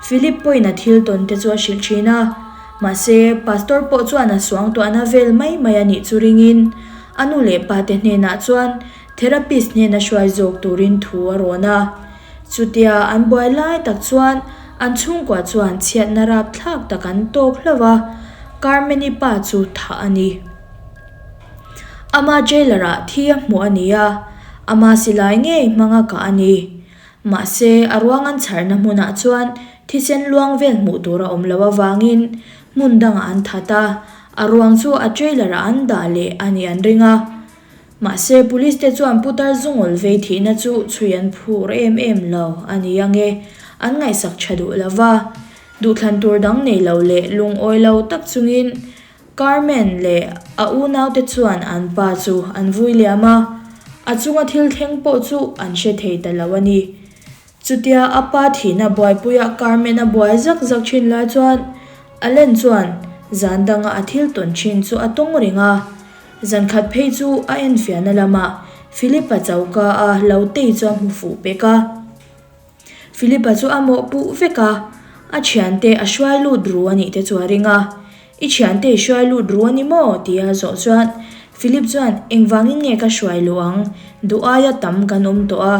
Philip pawhin a thil tawn te chu a hrilh thin a, mahse pastor pawh chuan a suangtuahna vel mai mai a nih chu ringin a nu leh pa te hnenah chuan therapist hnena hruai zawk turin thu a rawn a. Chutia an buai lai tak chuan an chhungkua chuan chhiatna rapthlak tak an tawk hlauh a, Carmen-i pa chu thah a ni. Ama jailer-ah thi a hmuh a ni a, ama silai ngei hmanga kah a ni. Mahse, a ruang an chharna hmunah chuan thisen luang vel hmuh tur a awm loh avangin hmun dangah an that a, a ruang chu a trailer-ah an dah leh a nih an ring a. Mahse, police te chuan putar zungawl vei thihna chu chhui an phur em em lo a ni ange, an ngaihsak tha duh lo va. Duhthlan tur dang nei lo leh lungawi lo tak chungin Carmen leh a unaute chuan an pa chu an vui liam a, a chunga thil thleng pawh chu an hre thei ta lo a ni. Chutia a pa thihna buaipuia Carmen a buai zak zak thin lai chuan Allen chuan zan danga a thil tawn thin chu a tawng reng a. Zan khat phei chu a enfiahna lamah Philip-a choka a lo tei chu a hmu fuh pek a. Philip-a chu a mawhpuh vek a, a thiante a hruai lut ru a nih te chu a ring a. I thiante i hruai lut ru a ni maw? tia a zawh chuan Philip chuan Engvangin nge ka hruai luh ang? Duh aia tam kan awm tawh a,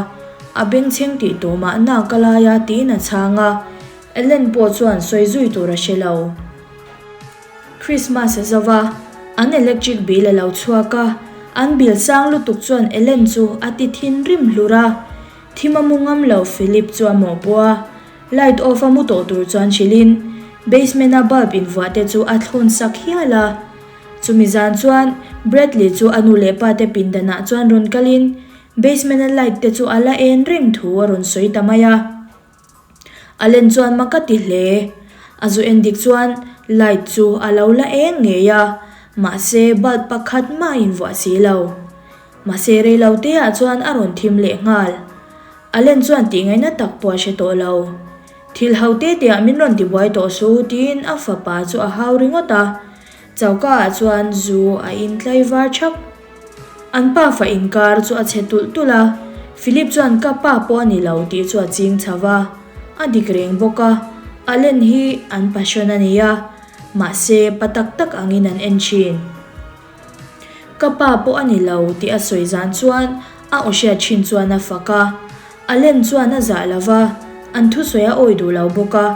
a bengchheng tih tawh mahna ka lai a tiin a chhang a. Ellen pawh chuan sawi zui tur a hre lo. Christmas a zo va, an electric bill a lo chhuak a, an bill sang lutuk chuan Ellen chu a ti thinrim hlur a. Thim a mu ngam lo Philip chu a mawhpawh a, light off a mu tawh tur chuan hrilhin basement a bulb invuah te chu a thlawn sak hial a. Chumi zan chuan Bradley chu a nu leh pa te pindanah chuan rawn kalin basement a light te chu a la en reng thu a rawn sawi ta mai a. A len chuan mak a ti hle. A zu en dik chuan light chu a lo la eng ngei a, mahse bulb pakhat mah a invuah si lo. Mahse rei lo te ah chuan a rawn thim leh nghal. A len chuan tih ngaihna tak pawh a hre tawh lo. Thil ho te te ah min rawn tibuai tawh su tiin a fapa chu a hau ringawt a. Choka ah chuan zu a in tlaivar thap. An pa fa inkar chu a chhe tulh tulh a, Philip chuan ka pa pawh a ni lo tih chu a ching chho va, a dik reng bawk a, Allen hi an passion a ni a, mahse pa tak tak angin an en thin. Ka pa pawh a ni lo tih a sawi zan chuan a aw hriat thin chuan a fak a, Allen chuan a zah lo va, an thusawi a awi duh lo bawk a,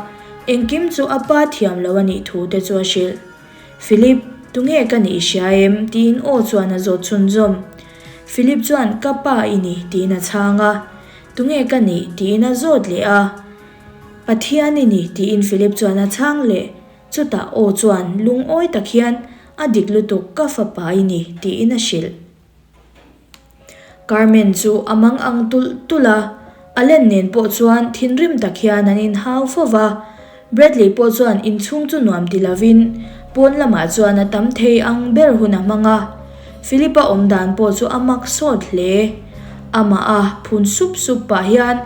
engkim chu a pa thiam lo a nih thu te chu a hrilh. Philip, tunge ka nih i hria em? tiin aw chuan a zawt chhunzawm. Philip chuan ka pa i ni tiin a chhang a. Tunge ka nih? tiin a zawt leh a. Pathian i ni tiin Philip chuan a chhang leh. Chutah aw chuan lungawi tak hian a dik lutuk ka fapa i ni tiin a hrilh. Carmen chu a mang ang tulh tulh a, Allen nen pawh chuan thinrim tak hian an inhau fo va. Bradley pawh chuan inchhung chu nuam ti lovin pawn lamah chuan a tam thei ang ber hun a hmang a. Philip-a awm dan pawh chu a mak sawt hle. Amah a phun sup sup pah hian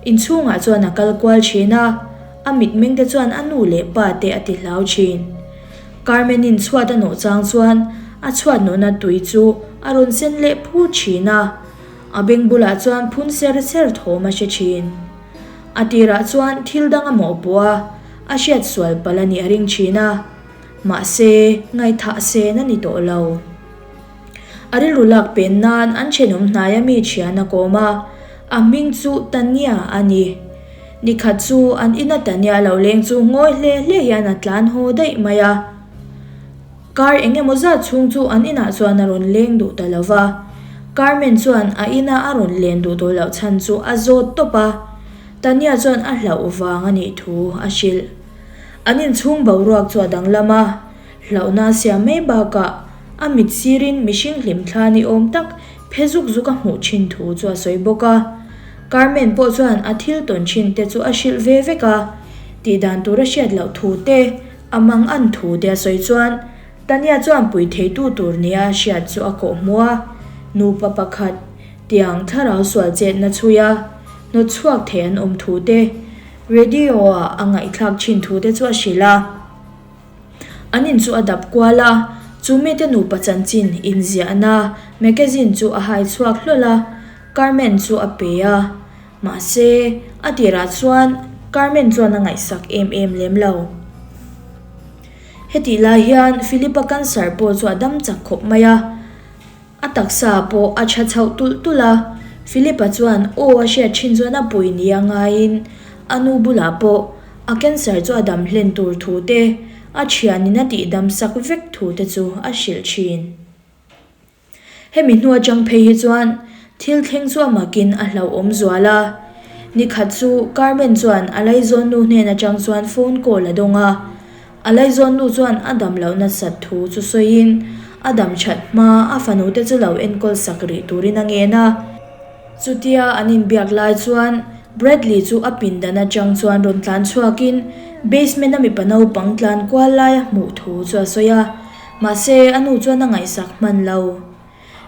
inchhungah chuan a kal kual thin a, a mitmeng te chuan a nu leh pa te a ti hlau thin. Carmen-in chhuat a nawh chang chuan a chhuat nawhna tui chu a rawn sen leh phur thin a, a beng bulah chuan phun ser ser thawm a hre thin. A tirah chuan thil dang a mawhpawh a, a hriat sual palh a nih a ring thin a, mahse ngaihthah sen a ni tawh lo. A rilru lak pen nan an thenawm hnaia mi thian a kawm a, a hming chu Tanya a ni. Nikhat chu an ina Tanya lo leng chu ngawi hle hle hian a tlan haw daih mai a. Kar eng emaw zat chhung chu an inah chuan a rawn leng duh ta lo va. Carmen chuan a ina a rawn len duh tawh loh chhan chu a zawt tawp a, Tanya chuan a hlauh vang a nih thu a hrilh. An inchhung boruak chu a danglam a. Hlauhna a siam mai bakah a mit sirin mihring hlimthla ni awm tak phe zuk zuk a hmuh thin thu chu a sawi bawk a. Carmen pawh chuan a thil tawn thin te chu a hrilh ve vek a, tih dan tur a hriat loh thu te, a mang an thu te a sawi chuan Tanya chuan pui theitu tur nia a hriat chu a kawh hmuh a, nupa pakhat tiang thlarau sual chetna chhui a, hnawt chhuak thei an awm thu te, radio-ah a ngaihthlak thin thu te chu a hrilh a. An in chu a dap kual a, chu mite nupa chanchin inziahna magazine chu a hai chhuak hlawl a, Carmen chu a pe a. Mahse, a tirah chuan Carmen chuan a ngaihsak em em lem lo. Hetih lai hian Philip-a cancer pawh chu a dam chak khawp mai a. A taksa pawh a tha chhoh tulh tulh a, Philip-a chuan aw a hriat thin chuan a pui ni a ngaiin a nu bulah pawh a cancer chu a dam hlen tur thu te, a thianin a tihdam sak vek thu te chu a hrilh thin. Hemi hnu atang phei hi chuan thil thleng chu a makin a hlauhawm zual a. Nikhat chu Carmen chuan a laizawn nu hnen atang chuan phone call a dawng a. A laizawn nu chuan a dam loh nasat thu chu sawiin a dam that hma a fanu te chu lo enkawl sak rih turin a ngen a. Chutia an inbiak lai chuan Bradley chu a pindan atang chuan rawn tlan chhuakin basement a mipa naupang tlan kual lai a hmuh thu chu a sawi a, mahse a nu chuan a ngaihsak hman lo.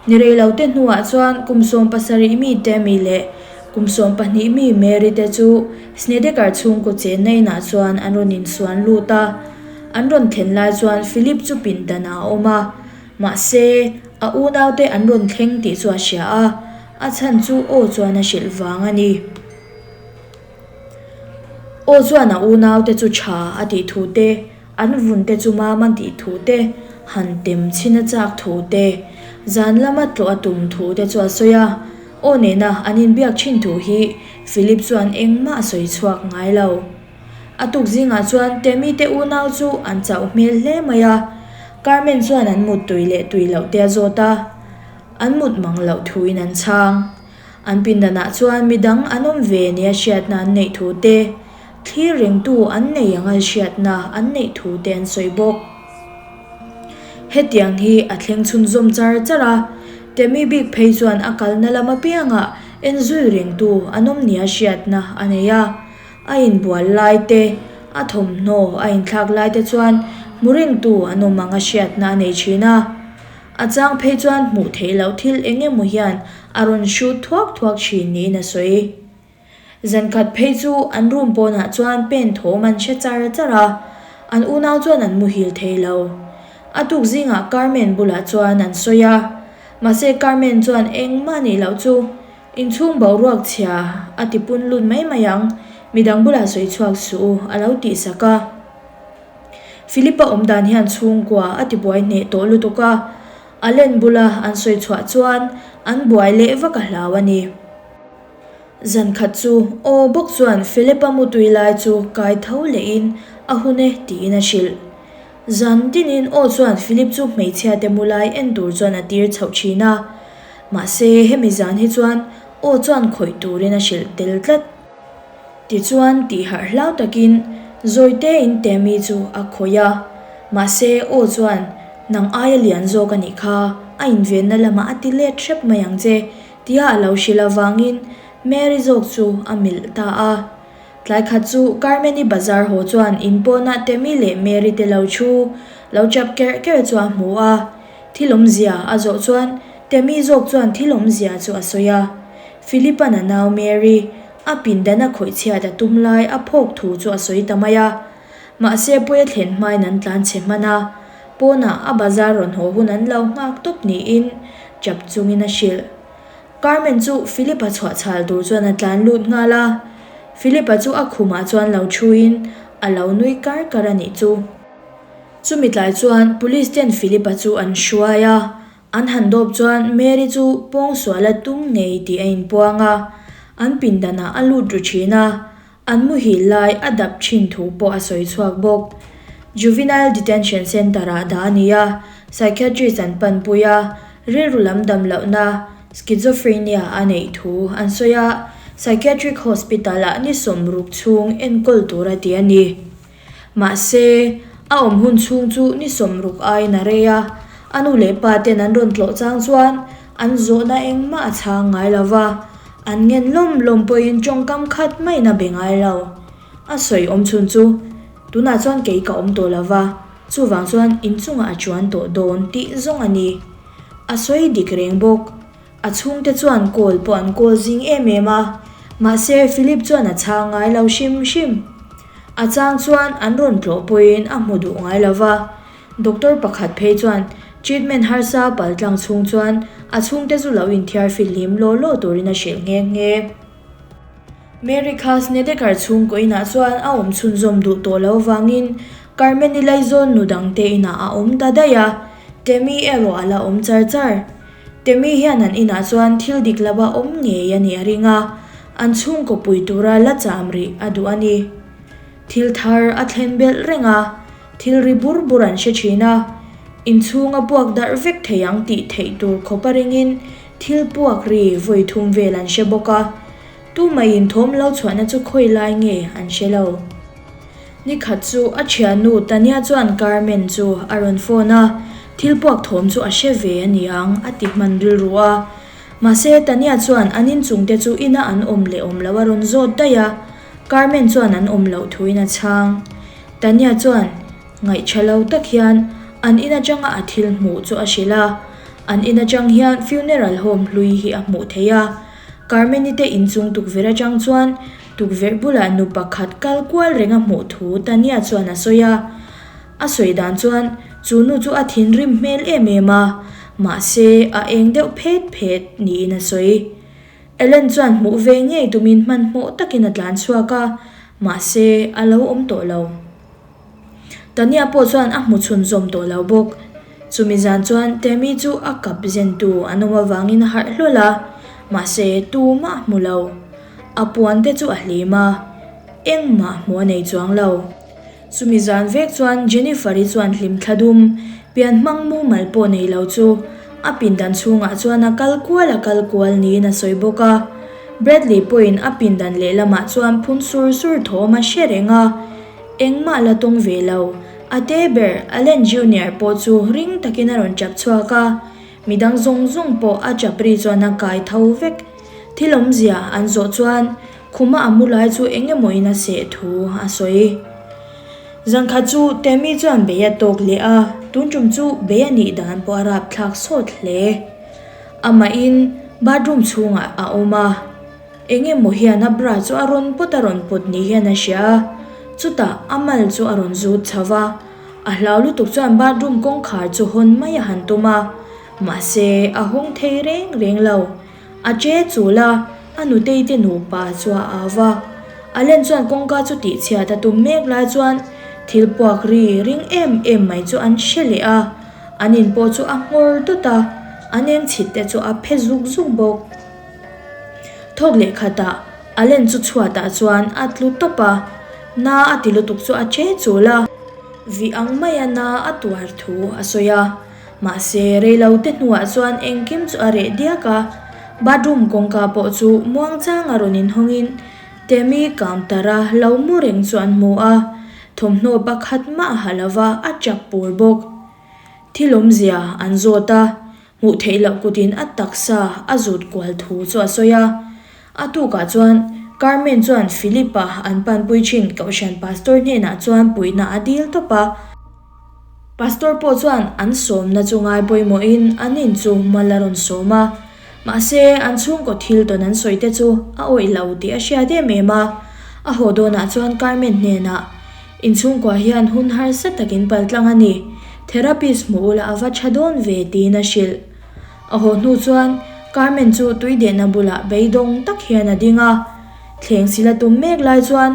Ni rei lo te hnuah chuan kum 70 mi Tammy leh. Kum 12 mi Mary te chu Snedeker chhungkaw chenna inah chuan an rawn insuan lut a. An rawn thlen lai chuan Philip chu pindanah a awm a. Mahse, a unaute an rawn thleng tih chu a hria a, a chhan chu aw chuan a hrilh vang a ni. Aw chuan a unaute chu tha a tih thu te, an vun te chu mam a tih thu te, han tem chhin a chak thu te, zan lama tlawh a tum thu te chu a sawi a. Aw nena an inbiak thin thu hi Philip chuan engmah a sawi chhuak ngai lo. A tuk zingah chuan Temi te unau chu an chauh hmel hle mai a, Carmen chuan an mut tui leh tui loh te a zawt a, an mut mang loh thuin an chhang. An pindanah chuan midang an awm ve nia hriatna an neih thu te, thlir rengtu an nei anga hriatna an neih thu te an sawi bawk. Hetiang hi a thleng chhunzawm char char a, Temi bik phei chuan a kalna lam apiangah enzui rengtu an awm nia hriatna a nei a. A inbual lai te, a thawmhnaw a inthlak lai te chuan hmu rengtu an awm anga hriatna a nei thin a. A chang phei chuan hmuh theih loh thil eng emaw hian a rawn hrut thuak thuak thin niin a sawi. Zan khat phei chu an room pawnah chuan pen thawm an hre char char a, an unau chuan an muhil thei lo. A tuk zingah Carmen bulah chuan an sawi a, mahse Carmen chuan engmah nih loh chu inchhung boruak chhia a ti pun lut mai mai ang, midang bulah sawi chhuak suh u a lo tihsak a. Philip-a awm dan hian chhungkua a tibuai hneh tawh lutuk a, a len bula an sawi chhuah chuan an buai leh vak a hlau a ni. Zan khat chu aw bawk chuan Philip-a mutui lai chu kai tho lehin a hun e tiin a hrilh. Zan tinin aw chuan Philip chu hmeichhia te mu lai en tur chuan a tir chhoh thin a, mahse hemi zan hi chuan aw chuan khawih turin a hrilh tel tlat. Tichuan tih harh hlau takin Zawitein Tammy chu a khawih a, mahse aw chuan nang aia lian zawk a nih kha, a invenna lamah a ti let hrep mai ang che tia a lo hrilh avangin Mary zawk chu a milh ta a. Tlai khat chu Carmen-i bazar haw chuan in pawnah Tammy leh Mary te lo thu lo chap kerh kerh chu a hmu a, thil awmzia a zawh chuan Tammy zawk chuan thil awmzia chu a sawi a. Philip-a'n a nau Mary, a pindan a khawih chhiat a tum lai a phawk thu chu a sawi ta mai a. Mahse pawi a thlen hmain an tlan chhe hman a, pawnah a bazar rawn haw hun an lo nghak tawp niin chap chungin a hrilh. Carmen chu Philip-a chhuah chhal tur chuan a tlan lut nghal a. Philip-a chu a khumah chuan lo thuin a lo nui kar kar a nih chu. Chumi tlai chuan police ten Philip-a chu an hruai a, An han dawp chuan Mary chu pawngsual a tum ngei tih a inpuang a, an pindanah a lut ru thin a, an muhil lai a dap thin thu pawh a sawi chhuak bawk. Juvenile Detention Centre-ah dah a ni a, psychiatrist an panpui a, rilru lam dam lohna, schizophrenia, a neih thu an sawi a, psychiatric hospital-ah ni 60 chhung enkawl tur a ti a ni. Mahse, a awm hun chhung chu ni 60 aiin a rei a, a nu leh pa ten an rawn tlawh chang chuan an zawhna engmah a chhang ngai lo va, an ngen lawm lawm pawhin tawngkam khat maiin a be ngai lo. A sawi awm chhun chu, Tunah chuan kei ka awm tawh lo va, chuvang chuan inchungah a chuan tawh dawn tih zawng a ni. A sawi dik reng bawk. A chhungte chuan call pawh an call zing em em a, mahse Philip chuan a chhang ngai lo hrim hrim. A chang chuan an rawn tlawh pawhin a hmu duh ngai lo va, doctor pakhat phei chuan treatment harsa paltlang chhung chuan a chhungte chu lo inthiar fihlim law law turin a hrilh nghe nghe. Mary kha Snedeker chhungkaw inah chuan a awm chhunzawm duh tawh lo vangin Carmen-i laizawn nu dangte inah a awm ta daih a, Tammy erawh a la awm char char. Temi hian an inah chuan thil dik lo a awm ngei a nih a ring a, an chhungkaw pui tura la cham rih a duh a ni. Thil thar a thlen belh reng a, thil ri bur bur an hre thin a, inchhung a puak darh vek thei ang tih theih tur khawp a ringin thil puak ri vawi thum vel an hre bawk a, tumaiin thawm lo chhuahna chu khawi lai nge an hre lo. Ni khat chu a thiannu Tania chuan Carmen chu a rawn phone a, thil puak thawm chu a hre ve a ni ang a ti hman rilru a. Mahse Tania chuan an inchungte chu ina an awm leh awm loh a rawn zawt daih a, Carmen chuan an awm loh thuin a chhang. Tania chuan ngaihṭha lo tak hian an in aṭanga a thil hmuh chu a hrilh a, an in aṭang hian funeral home hlui hi a hmuh theih a. Carmen-i te inchung tukverh atang chuan tukverh bulah nu pakhat kal kual reng a hmuh thu Tania chuan a sawi a. A sawi dan chuan chu nu chu a thinrim hmel em em a, mahse a eng deuh phet phet niin a sawi. Ellen chuan hmuh ve ngei tumin hmanhmawh takin a tlan chhuak a, mahse a lo awm tawh lo. Tania pawh chuan a hmu chhunzawm tawh lo bawk. Chumi zan chuan Tammy chu a kap zentu an awm avangin a harh hlawl a, mahse tumah a hmu lo. A puan te chu a hlim a, engmah hmuh a nei chuang lo. Chumi zan vek chuan Jennifer-i chuan hlimthla dum, pian hmang mumal pawh nei lo chu a pindan chhungah chuan a kal kual a kal kual niin a sawi bawk a. Bradley pawhin a pindan lehlamah chuan phun sur sur thawm a hre reng a. Engmah la tawng ve lo. A te ber, Allen Junior pawh chu ring takin a rawn chap chhuak a, midang zawng zawng pawh a chap ri chuan a kai tho vek. Thil awmzia an zawh chuan khuma a mu lai chu eng emawin a seh thu a sawi. Zankhat chu Tammy chuan bei a tawk leh a, tun tum chu bei a nih dan pawh a rapthlak sawt hle. Amahin bathroom chhungah a awm a. Eng emaw hian a bra chu a rawn pawt a rawn pawt ni hian a hria a, chutah a mal chu a rawn zut chho va, a hlau lutuk chuan bathroom kawngkhar chu hawn mai a han tum a, mahse a hawng thei reng reng lo. A che chul a, a nutei te nupa chu a au va. Allen chuan kawngka chu tihchhiat a tum mek lai chuan thil puak ri ring em em mai chu an hre leh a, an in pawh chu a nghawr dawt a, an eng chhit te chu a phe zuk zuk bawk. Thawk leh khatah Allen chu chhuatah chuan a tlu tawp a, na a ti lutuk chu a che chul a. Vih ang maia na a tuar thu a sawi a, mahse reilo te hnuah chuan engkim chu a reh diak a, bathroom kawngka pawh chu muangchanga rawn inhawngin Tammy counter-a lo mu reng chu an hmu a, thawmhnaw pakhat mah a ha lova a chap pur bawk. Thil awmzia an zawt a, Hmuh theih loh kutin a taksa a zut kual thu chu a sawi a. A tukah chuan Carmen chuan Philip-a an panpui thin Kohhran Pastor hnenah chuan puihna a dil tawp a. Pastor pawh chuan an sawmna chu ngai pawimawhin an in chu mal a rawn sawm a. Mahse, an chhungkaw thil tawn an sawi te chu a awih lo tih a hriat em em a. A haw dawnah chuan Carmen hnenah Inchhungkua hian hun harsa takin paltlang a ni. Therapist hmuh ula a va tha dawn ve tiin a hrilh. A haw hnu chuan Carmen chu tui dehna bulah beidawng tak hian a ding a. Thleng sila tum mek lai chuan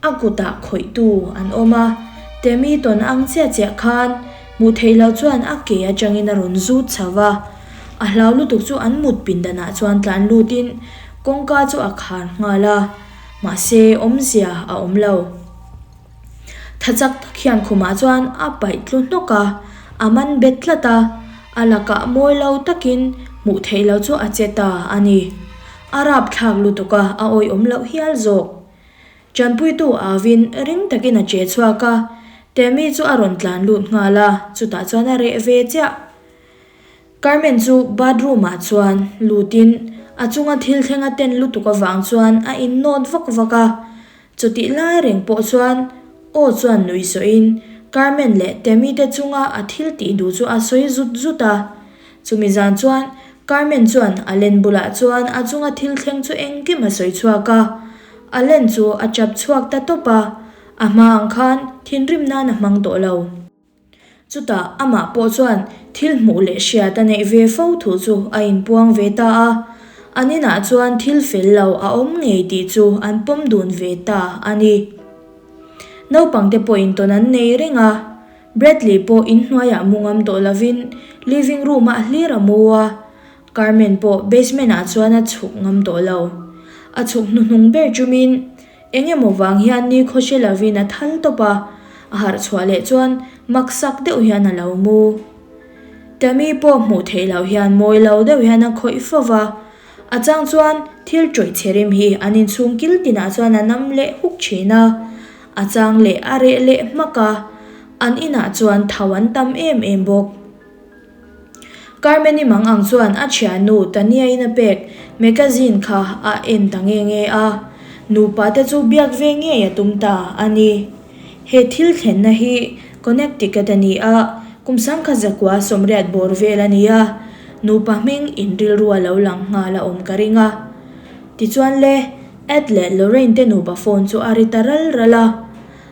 a kutah khawihtu an awm a. Temi tawn ang chiah chiah khan hmuh theih loh chuan a ke atangin a rawn zut chho va. A hlau lutuk chu an mut pindanah chuan tlan lutin kawngka chu a khar nghal a. Mahse awmzia a awm lo. Tha chak tak hian khumah chuan a paih tlu hnawk a, a man bet tlat a, a lakah mawi lo takin hmuh theih loh chu a che ta a ni. A rapthlak lutuk a, a awihawm loh hial zawk. Tanpuitu Avin ring takin a che chhuak a, Tammy chu a rawn tlan lut nghal a, chutah chuan a reh ve chiah. Carmen chu bathroom ah chuan lutin a chunga thil thleng a ten lutuk avang chuan a innawt vak vak a, chutih lai reng pawh chuan aw chuan nuih sawhin Carmen leh Tammy te chunga a thil tih duh chu a sawi zut zut a. Chumi zan chuan Carmen chuan Allen bulah chuan a chunga thil thleng chu engkim a sawi chhuak a, Allen chu a chap chhuak ta tawp a, a hma ang khan thinrim nan a hmang tawh lo. Chutah amah pawh chuan thil hmuh leh hriat a neih ve fo thu chu a inpuang ve ta a, an inah chuan thil fel lo a awm ngei tih chu an pawm dun ve ta a ni. Naupangte pawh intawn an nei reng a, Bradley pawh inhnuaiah mu ngam tawh lovin living room-ah hlir a mu a, Carmen pawh basement-ah chuan a chhuk ngam tawh lo. A chhuk hnuhnung ber chumin Eng emaw vang hian ni khaw hre lovin a thal tawp a, a harh chhuah leh chuan mak sak deuh hian a lo mu. Tammy pawh hmuh theih loh hian mawi lo deuh hian a khawih fo va, a chang chuan thil tawih chhe rim hi an inchhung kil tinah chuan a nam leh huk thin a, a chang leh a reh leh hmak a, an inah chuan tho an tam em em bawk. Carmen-i mang ang chuan a thiannu Tania-in a pek magazine kha a en ta nge nge a, nupa te chu biak ve ngei a tum ta a ni. He thil thlenna hi Connecticut a ni a, kum sangkhat zakua sawmriat bawr vel a ni a, nupa hming in rilru a lo lang nghal a awm ka ring a. Tichuan le, Ed leh Lorraine te nupa phone chu a ri ta ral ral a.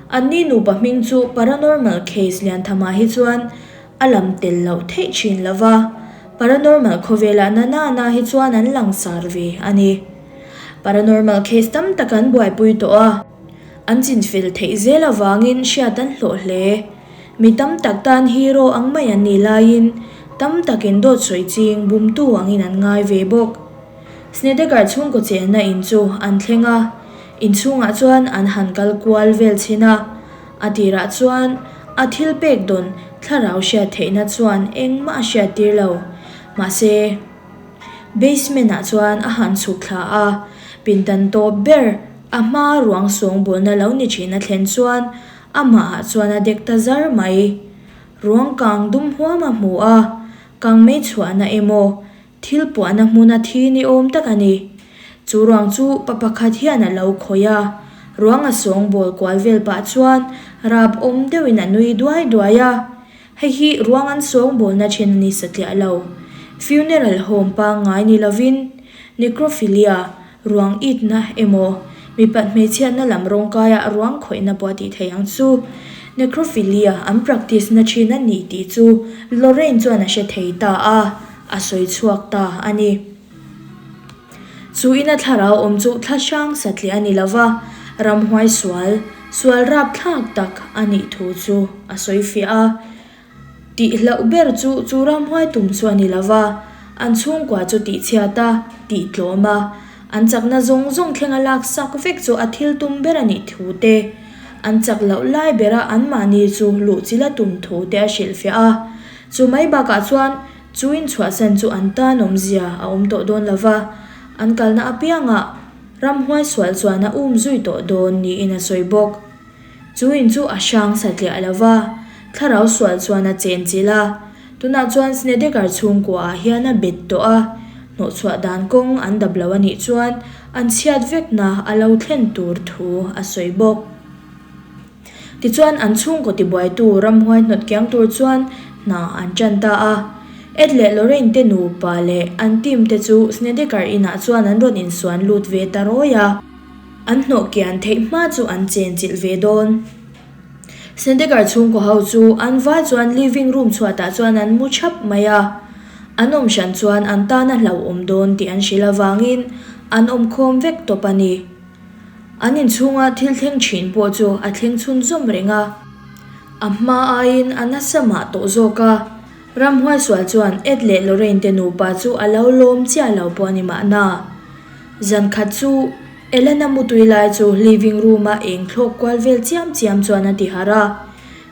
Anni nupa hming chu paranormal case lian thamah hi chuan a lam tel loh theih thin lo va, paranormal khawvelah na na na hi chuan an langsar ve a ni. Paranormal case tam tak an buaipui tawh a, an chinfel theih zel avangin hriat an hlawh hle. Mi tam tak tan hero ang mai an nih laiin tam takin dawt sawi ching bumtu angin an ngai ve bawk. Snedeker chhungkaw chenna in chu an thleng a, inchhungah chuan an han kal kual vel chhin a. A tirah chuan a thil pek dawn thlarau hriat theihna chuan engmah a hriat tir lo. Mahse, basement ah chuan a han chhuk thla a, pindan tawp ber a hma ruang sawngbawlna lo ni thin a thlen chuan amah ah chuan a dek ta zar mai. Ruang kang dum huam a hmu a, kang mei chhuahna emaw Thil puahna hmuna thi ni awm tak a ni. Chu ruang chu pa pakhat hian a lo khawih a, ruang a sawngbawl kual vel pah chuan rap awm deuhin a nui duai duai a. Hei hi ruang an sawngbawlna then a ni satliah lo. Funeral home pangngai ni lovin necrophilia, ruang itna emaw mipat hmeichhiatna lam rawngkaia ruang khawihna pawh a tih theih ang chu. Necrophilia an practice na thin a ni tih chu Lorraine chuan a hre thei ta a. A sawi chhuak ta a ni. Chu ina thlarau awm chu thla hrang satliah a ni lo va, ramhuai sual, sual rapthlak tak a nih thu chu a sawi fiah a. Tihloh ber chu chu ramhuai tum chu a ni lo va, an chhungkua chu tihchhiat a, tihtlawm a, an chakna zawng zawng thlenga laksak vek chu a thil tum ber a nih thu te, an chak loh lai bera anmahni chu luhchilh a tum thu te a hrilhfiah a. Chu mai bakah chuan chu inchhuahsan chu an tan awmzia a awm tawh dawn lo va, an kalna apiangah ramhuai sual chuan a um zui tawh dawn niin a sawi bawk. Chu in chu a hrang satliah lo va, thlarau sual chuan a chenchilh a, tunah chuan Snedeker chhungkuaah hian a bet tawh a, hnawhchhuah dan kawng an dap lo a nih chuan an chhiat vekna a lo thlen tur thu a sawi bawk. Tichuan an chhungkaw tibuaitu ramhuai hnawt kiang tur chuan hna an tan ta a. Ed leh Lorraine te nupa leh an team te chu Snedeker inah chuan an rawn insuan lut ve ta rawi a. An hnawh kian theih hma chu an chenchilh ve dawn. Snedeker chhungkaw ho chu an vai chuan living room chhuatah chuan an mu thap mai a. An awm hran chuan an tan a hlauhawm dawn tih an hrilh avangin an awmkhawm vek tawp a ni. An inchhunga thil thleng thin pawh chu a thleng chhunzawm reng a, a hma aiin a nasa mah tawh zawk a. Ramhuai sual chuan Ed leh Lorraine te nupa chu a lo lawm chiah lo pawh a ni mahna. Zan khat chu Elena mutui lai chu living room a eng thlawk kual vel chiam chiam chuan a ti harh a,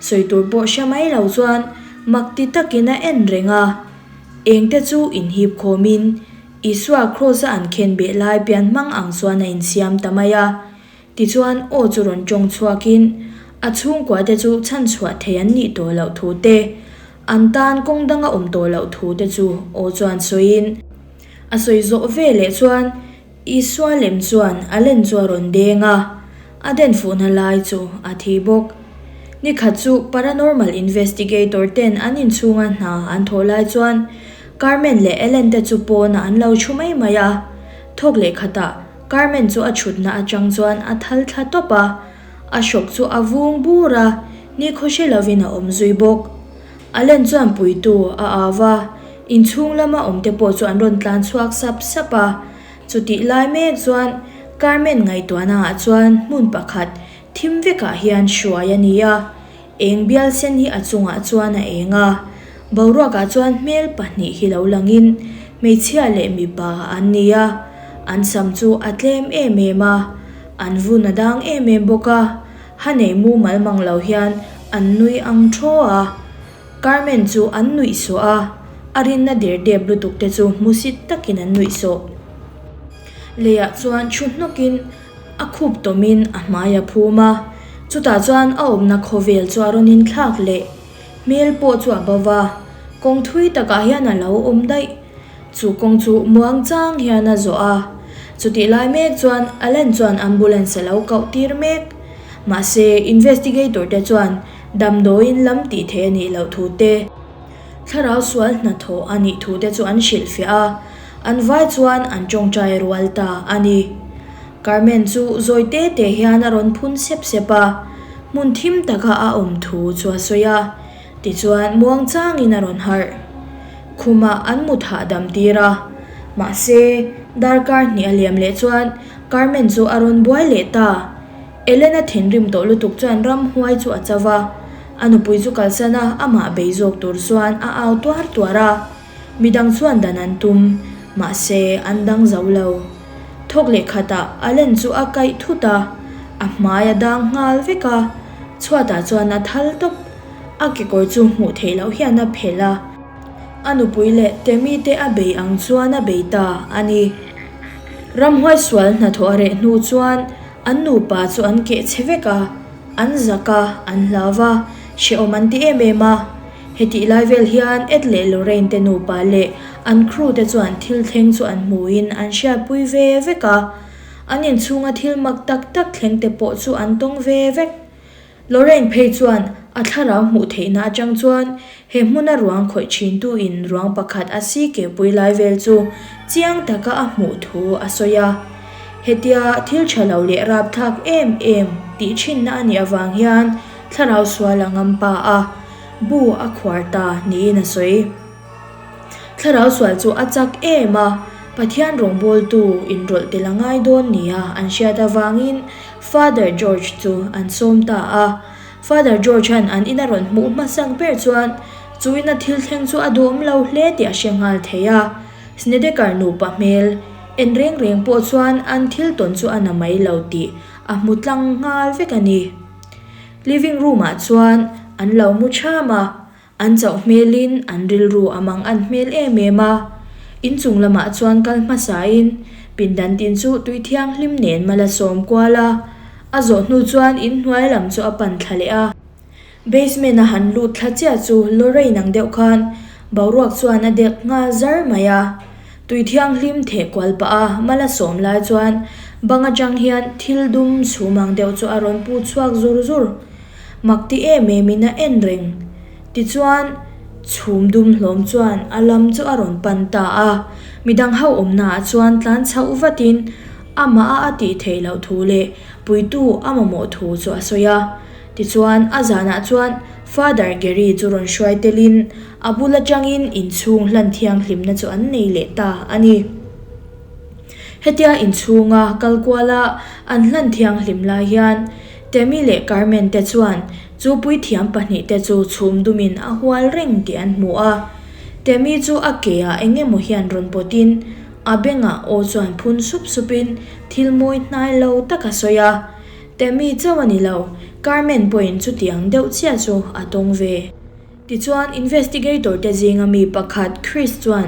sawi tur pawh hre mai lo chuan mak ti takin a en reng a. Eng te chu inhip khawmin Isua kraws-a an khen beh lai pian hmang ang chuan a insiam ta mai a. Tichuan, aw chu rawn tawng chhuakin, a chhungkuate chu chhanchhuah thei an nih tawh loh thu te, an tan kawng danga awm tawh loh thu te chu aw chuan sawiin, a sawi zawh ve leh chuan Isua lem chuan a len chu a rawn deng a, a den fuhna lai chu a thi bawk. Nikhat chu paranormal investigator ten an inchhunga hna an thawh lai chuan Carmen leh Ellen te chu pawnah an lo thu mai mai a. Thawk leh khatah Carmen chu a thutna atang chuan a thal thla tawp a, a hrawk chu a vung bur a, nikhaw hre lovin a awm zui bawk. Ellen chuan puitu a au va, inchhung lama awmte pawh chu an rawn tlan chhuak sap sap a. Chutih lai mek chuan Carmen ngaihtuahna ah chuan hmun pakhat thim vekah hian hruai a ni a, eng bial sen hi a chungah chuan a eng a, boruakah chuan hmel pahnih hi lo langin hmeichhia leh mipa an ni a, an sam chu a tlem em em a, an vun a dang em em bawk a, ha nei mumal mang lo hian an nui ang thaw a. Carmen chu an nuih sawh a, a rinna der dep lutuk te chu hmusit takin an nuih sawh. Leiah chuan thu hnawkin a khup tawmin a hmai a phum a, chutah chuan a awmna khawvel chu a rawn inthlak leh. Hmel pawh chu a bo va, kawng thui takah hian a lo awm daih. Chu kawng chu muang chang hian a zawh a, chutih lai mek chuan Allen chuan ambulance a lo koh tir mek. Mahse, investigator te chuan Damdawiin lam tih theih a nih loh thu te, thlarau sual hnathawh a nih thu te chu an hrilhfiah a. An vai chuan an tawngtai rual ta a ni. Carmen chu zawi te te hian a rawn phun sep sep a, hmun thim taka a awm thu chu a sawi a. Tichuan muangchangin a rawn harh. Khumah an mut hahdam tir a. Mahse, darkar hnih a liam leh chuan Carmen chu a rawn buai leh ta. Elena thinrim tawh lutuk chuan ramhuai chu a cho va, a nupui chu kalsan a, amah bei zawk tur chuan a au tuar tuar a. Midang chuan dan an tum, mahse an dang zo lo. Thawk leh khatah Allen chu a kaih thut a, a hmai a dang nghal vek a, chhuatah chuan a thal tawp. A kekawr chu hmuh theih loh hian a phelh a, a nupui leh Temi te a bei ang chuan a bei ta a ni. Ramhuai sual hnathawh a reh hnu chuan an nupa chu an keh chhe vek a, an zak a, an hlau va, hrehawm an ti em em a. Hetih lai vel hian Ed leh Lorraine te nupa leh an crew te chuan thil thleng chu an hmuin an hriatpui ve vek a, an inchhunga thil mak tak tak thleng te pawh chu an tawng ve vek. Lorraine phei chuan a thlarau hmuh theihna atang chuan he hmuna ruang khawih thintu in ruang pakhat a si kehpui lai vel chu chiang taka a hmuh thu a sawi a. Hetia thil tha lo leh rapthlak em em tih thinna a nih avang hian thlarau sual a ngam pa a, bu a khuar ta niin a sawi. Thlarau sual chu a chak em a, Pathian rawngbawltu inrawlh tel a ngai dawn nia an hriat avangin Father George chu an sawm ta a. Father George-a'n an ina rawn hmuh hmasak ber chuan chu ina thil thleng chu a duhawm lo hle tih a hre nghal thei a. Snedeker nupa hmel en reng reng pawh chuan an thil tawn chu a na mai lo tih a hmu tlang nghal vek a ni. Living room-ah chuan an lo mu ṭham a. An chauh hmelin an rilru a mang an hmel em em a. Inchung lamah chuan kal hmasain pindan tin chu tui thianghlim nen mal a sawm kual a. A zawh hnu chuan inhnuai lam chu a pan thla leh a. Basement a han lut thla chiah chu Lorraine ang deuh khan boruak chuan a dek nghal zar mai a. Tui thianghlim theh kual pah a mal a sawm lai chuan bang atang hian thil dum chhum ang deuh chu a rawn pu chhuak zur zur. Mak ti em em in a en reng. Tichuan, chhum dum hlawm chuan a lam chu a rawn pan ta a. Midang ho awmnaah chuan tlan chhoh vatin amah a a tih theih loh thu leh puitu a mamawh thu chu a sawi a. Tichuan, a zanah chuan Father Gary chu rawn hruai telin a bul atangin inchhung hlan thianghlimna chu an nei leh ta a ni. Hetia inchhunga kal kuala an hlan thianghlim lai hian Temi leh Carmen te chuan chu puithiam pahnihte chu chhum dumin a hual reng tih an hmu a. Temi chu a ke ah eng emaw hian rawn pawtin a bengah aw chuan phun sup supin thil mawi hnai lo tak a sawi a. Temi chauh a ni lo, Carmen pawhin chutiang deuh chiah chu a tawng ve. Tichuan, investigator te zinga mi pakhat Chris chuan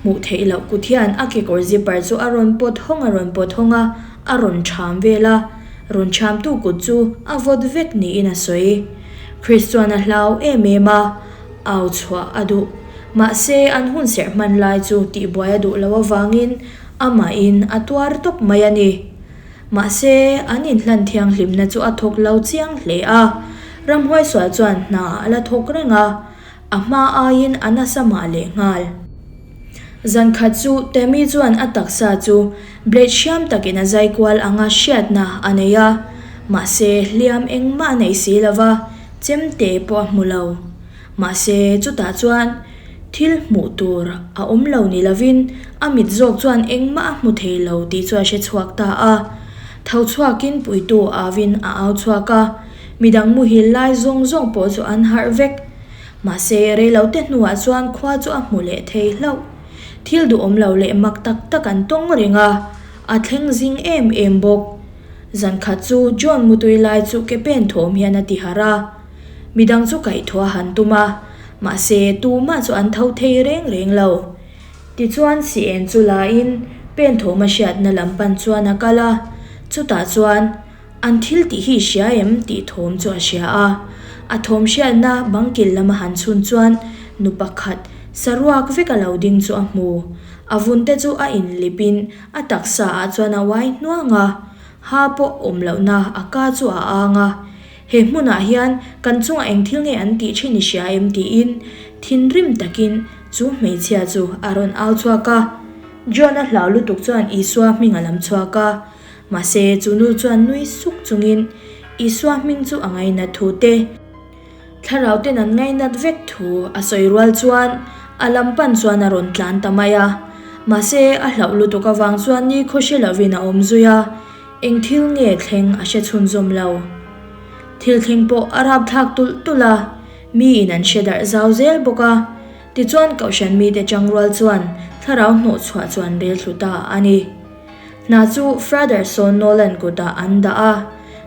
hmuh theih loh kut hian a kekawr zipper chu a rawn pawt hawng a rawn pawt hawng a, a rawn ṭham vel a. Rawn ṭhamtu kut chu a vawt vek niin a sawi. Chris chuan a hlau em em a, au chhuah a duh. Mahse, an hun serh hman lai chu tihbuai a duh loh avangin amahin a tuar tawp mai a ni. Mahse, an inhlan thianghlimna chu a thawk lo chiang hle a. Ramhuai sual chuan hna a la thawk reng a, a hma aiin a nasa mah leh nghal. Zan khat chu Tammy chuan a taksa chu blade hriam takin a zai kual anga hriatna a nei a, mahse hliam engmah a nei si lova, chemte pawh a hmu lo. Mahse, chutah chuan thil hmuh tur a awm lo ni lovin a mit zawk chuan engmah a hmu thei lo tih chu a hre chhuak ta a. Tho chhuakin puitu avin a au chhuak a, midang muhil lai zawng zawng pawh chu an harh vek. Mahse, reilote hnuah chuan khua chu a hmu leh thei hlauh. Thil duhawm lo leh mak tak tak an tawng reng a, a thleng zing em em bawk. Zankhat chu John mutui lai chu ke pen thawm hian a ti harh a. Midang chu kaihthawh a han tum a, mahse tumah chu an tho thei reng reng lo. Tichuan si en chu lain pen thawm a hriatna lam pan chuan a kal a, chutah chuan an thil tih hi hria em tih thawm chu a hria a. A thawm hriatna bang kil lama han chhun chuan nu pakhat saruak vek a lo ding chu a hmu. A vun te chu a inlipin a taksa ah chuan a uai hnuang a, ha pawh awm lohna a ka chu a ang a. He hmunah hian kan chungah eng thil nge an tih thin i hria em tiin thinrim takin chu hmeichhia chu a rawn au chhuak a. John-a hlau lutuk chuan Isua hming a lam chhuak a. Mahse, chu nu chuan nui suk chungin Isua hming chu a ngainat thu te, Thlarau ten an ngainat vek thu a sawi rual chuan a lam pan chuan a rawn tlan ta mai a. Mahse, a hlauh lutuk avang chuan ni khaw hre lovin a awm zui a, eng thil nge thleng a hre chhunzawm lo. Thil thleng pawh a rapthlak tulh tulh a, miin an hre darh zau zel bawk a. Tichuan Kohhran mite tangrual chuan thlarau hnawhchhuah chuan rel thlu ta a ni. Hna chu Frater Sawn Nolan kutah an dah a,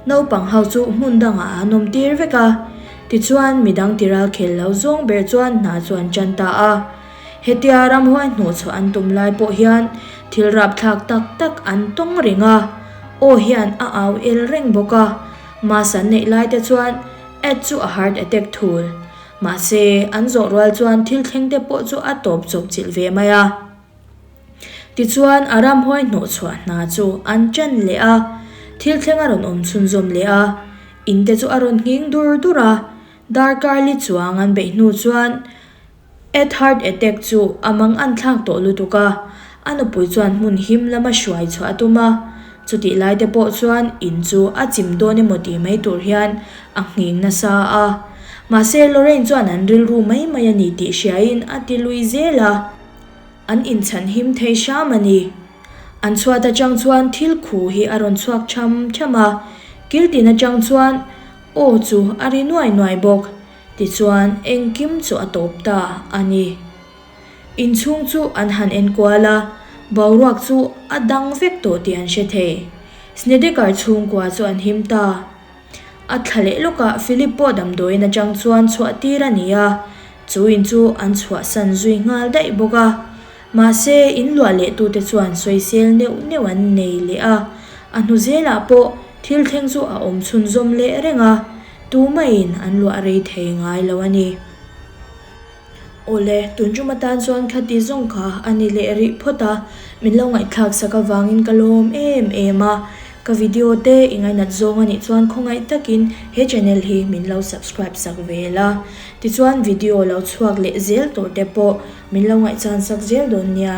naupang ho chu hmun dangah an awm tir vek a. Tichuan midang tiral khel lo zawng ber chuan hna chu an tan ta a. Hetia ramhuai hnawhchhuah an tum lai pawh hian thil rapthlak tak tak an tawng reng a, aw hian a au el reng bawk a. Mass an neih lai te chuan Ed chu a heart attack thul. Mahse, an zawh rual chuan thil thleng te pawh chu a tawp chawp chilh ve mai a. Tichuan, a ramhuai hnawhchhuah hna chu an ṭan leh a, thil thleng a rawn awm chhunzawm leh a, in te chu a rawn nghing dur dur a, darkar li chuang an beih hnu chuan Ed heart attack chu a mang an thlak tawh lutuk a, a nupui chuan hmun him lama hruai chhuah a tum a, chutih lai te pawh chuan in chu a chim dawn emaw tih mai tur hian a nghing nasa a, mahse Lorraine chuan an rilru mai mai a ni tih hriain a ti lui zel a. An inchhan him thei hram a ni. An chhuat atang chuan thil khu hi a rawn chhuak tham tham a, kil tin atang chuan aw chu a ri nuai nuai bawk. Tichuan engkim chu a tawp ta a ni. Inchhung chu an han enkual a, boruak chu a dang vek tawh tih an hre thei. Snedeker chhungkua chu an him ta. A thla leh lawkah Philip pawh damdawiin atang chuan chhuah tir a ni a, chu in chu an chhuahsan zui nghal daih bawk a. Mahse, in luah leh tute chuan sawisel neuh neuh an nei leh a, a hnu zelah pawh thil thleng chu a awm chhunzawm leh reng a, tumaiin an luah rei thei ngai lo a ni. Awle, tun tum atan chuan khati zawng kha a ni leh rih phawt a, min lo ngaihthlak sak avangin ka lawm em em a, ka video te i ngainat zawng a nih chuan khawngaih takin he channel hi min lo subscribe sak ve la, tichuan video lo chhuak leh zel tur te pawh min lo ngaihchan sak zel dawn nia.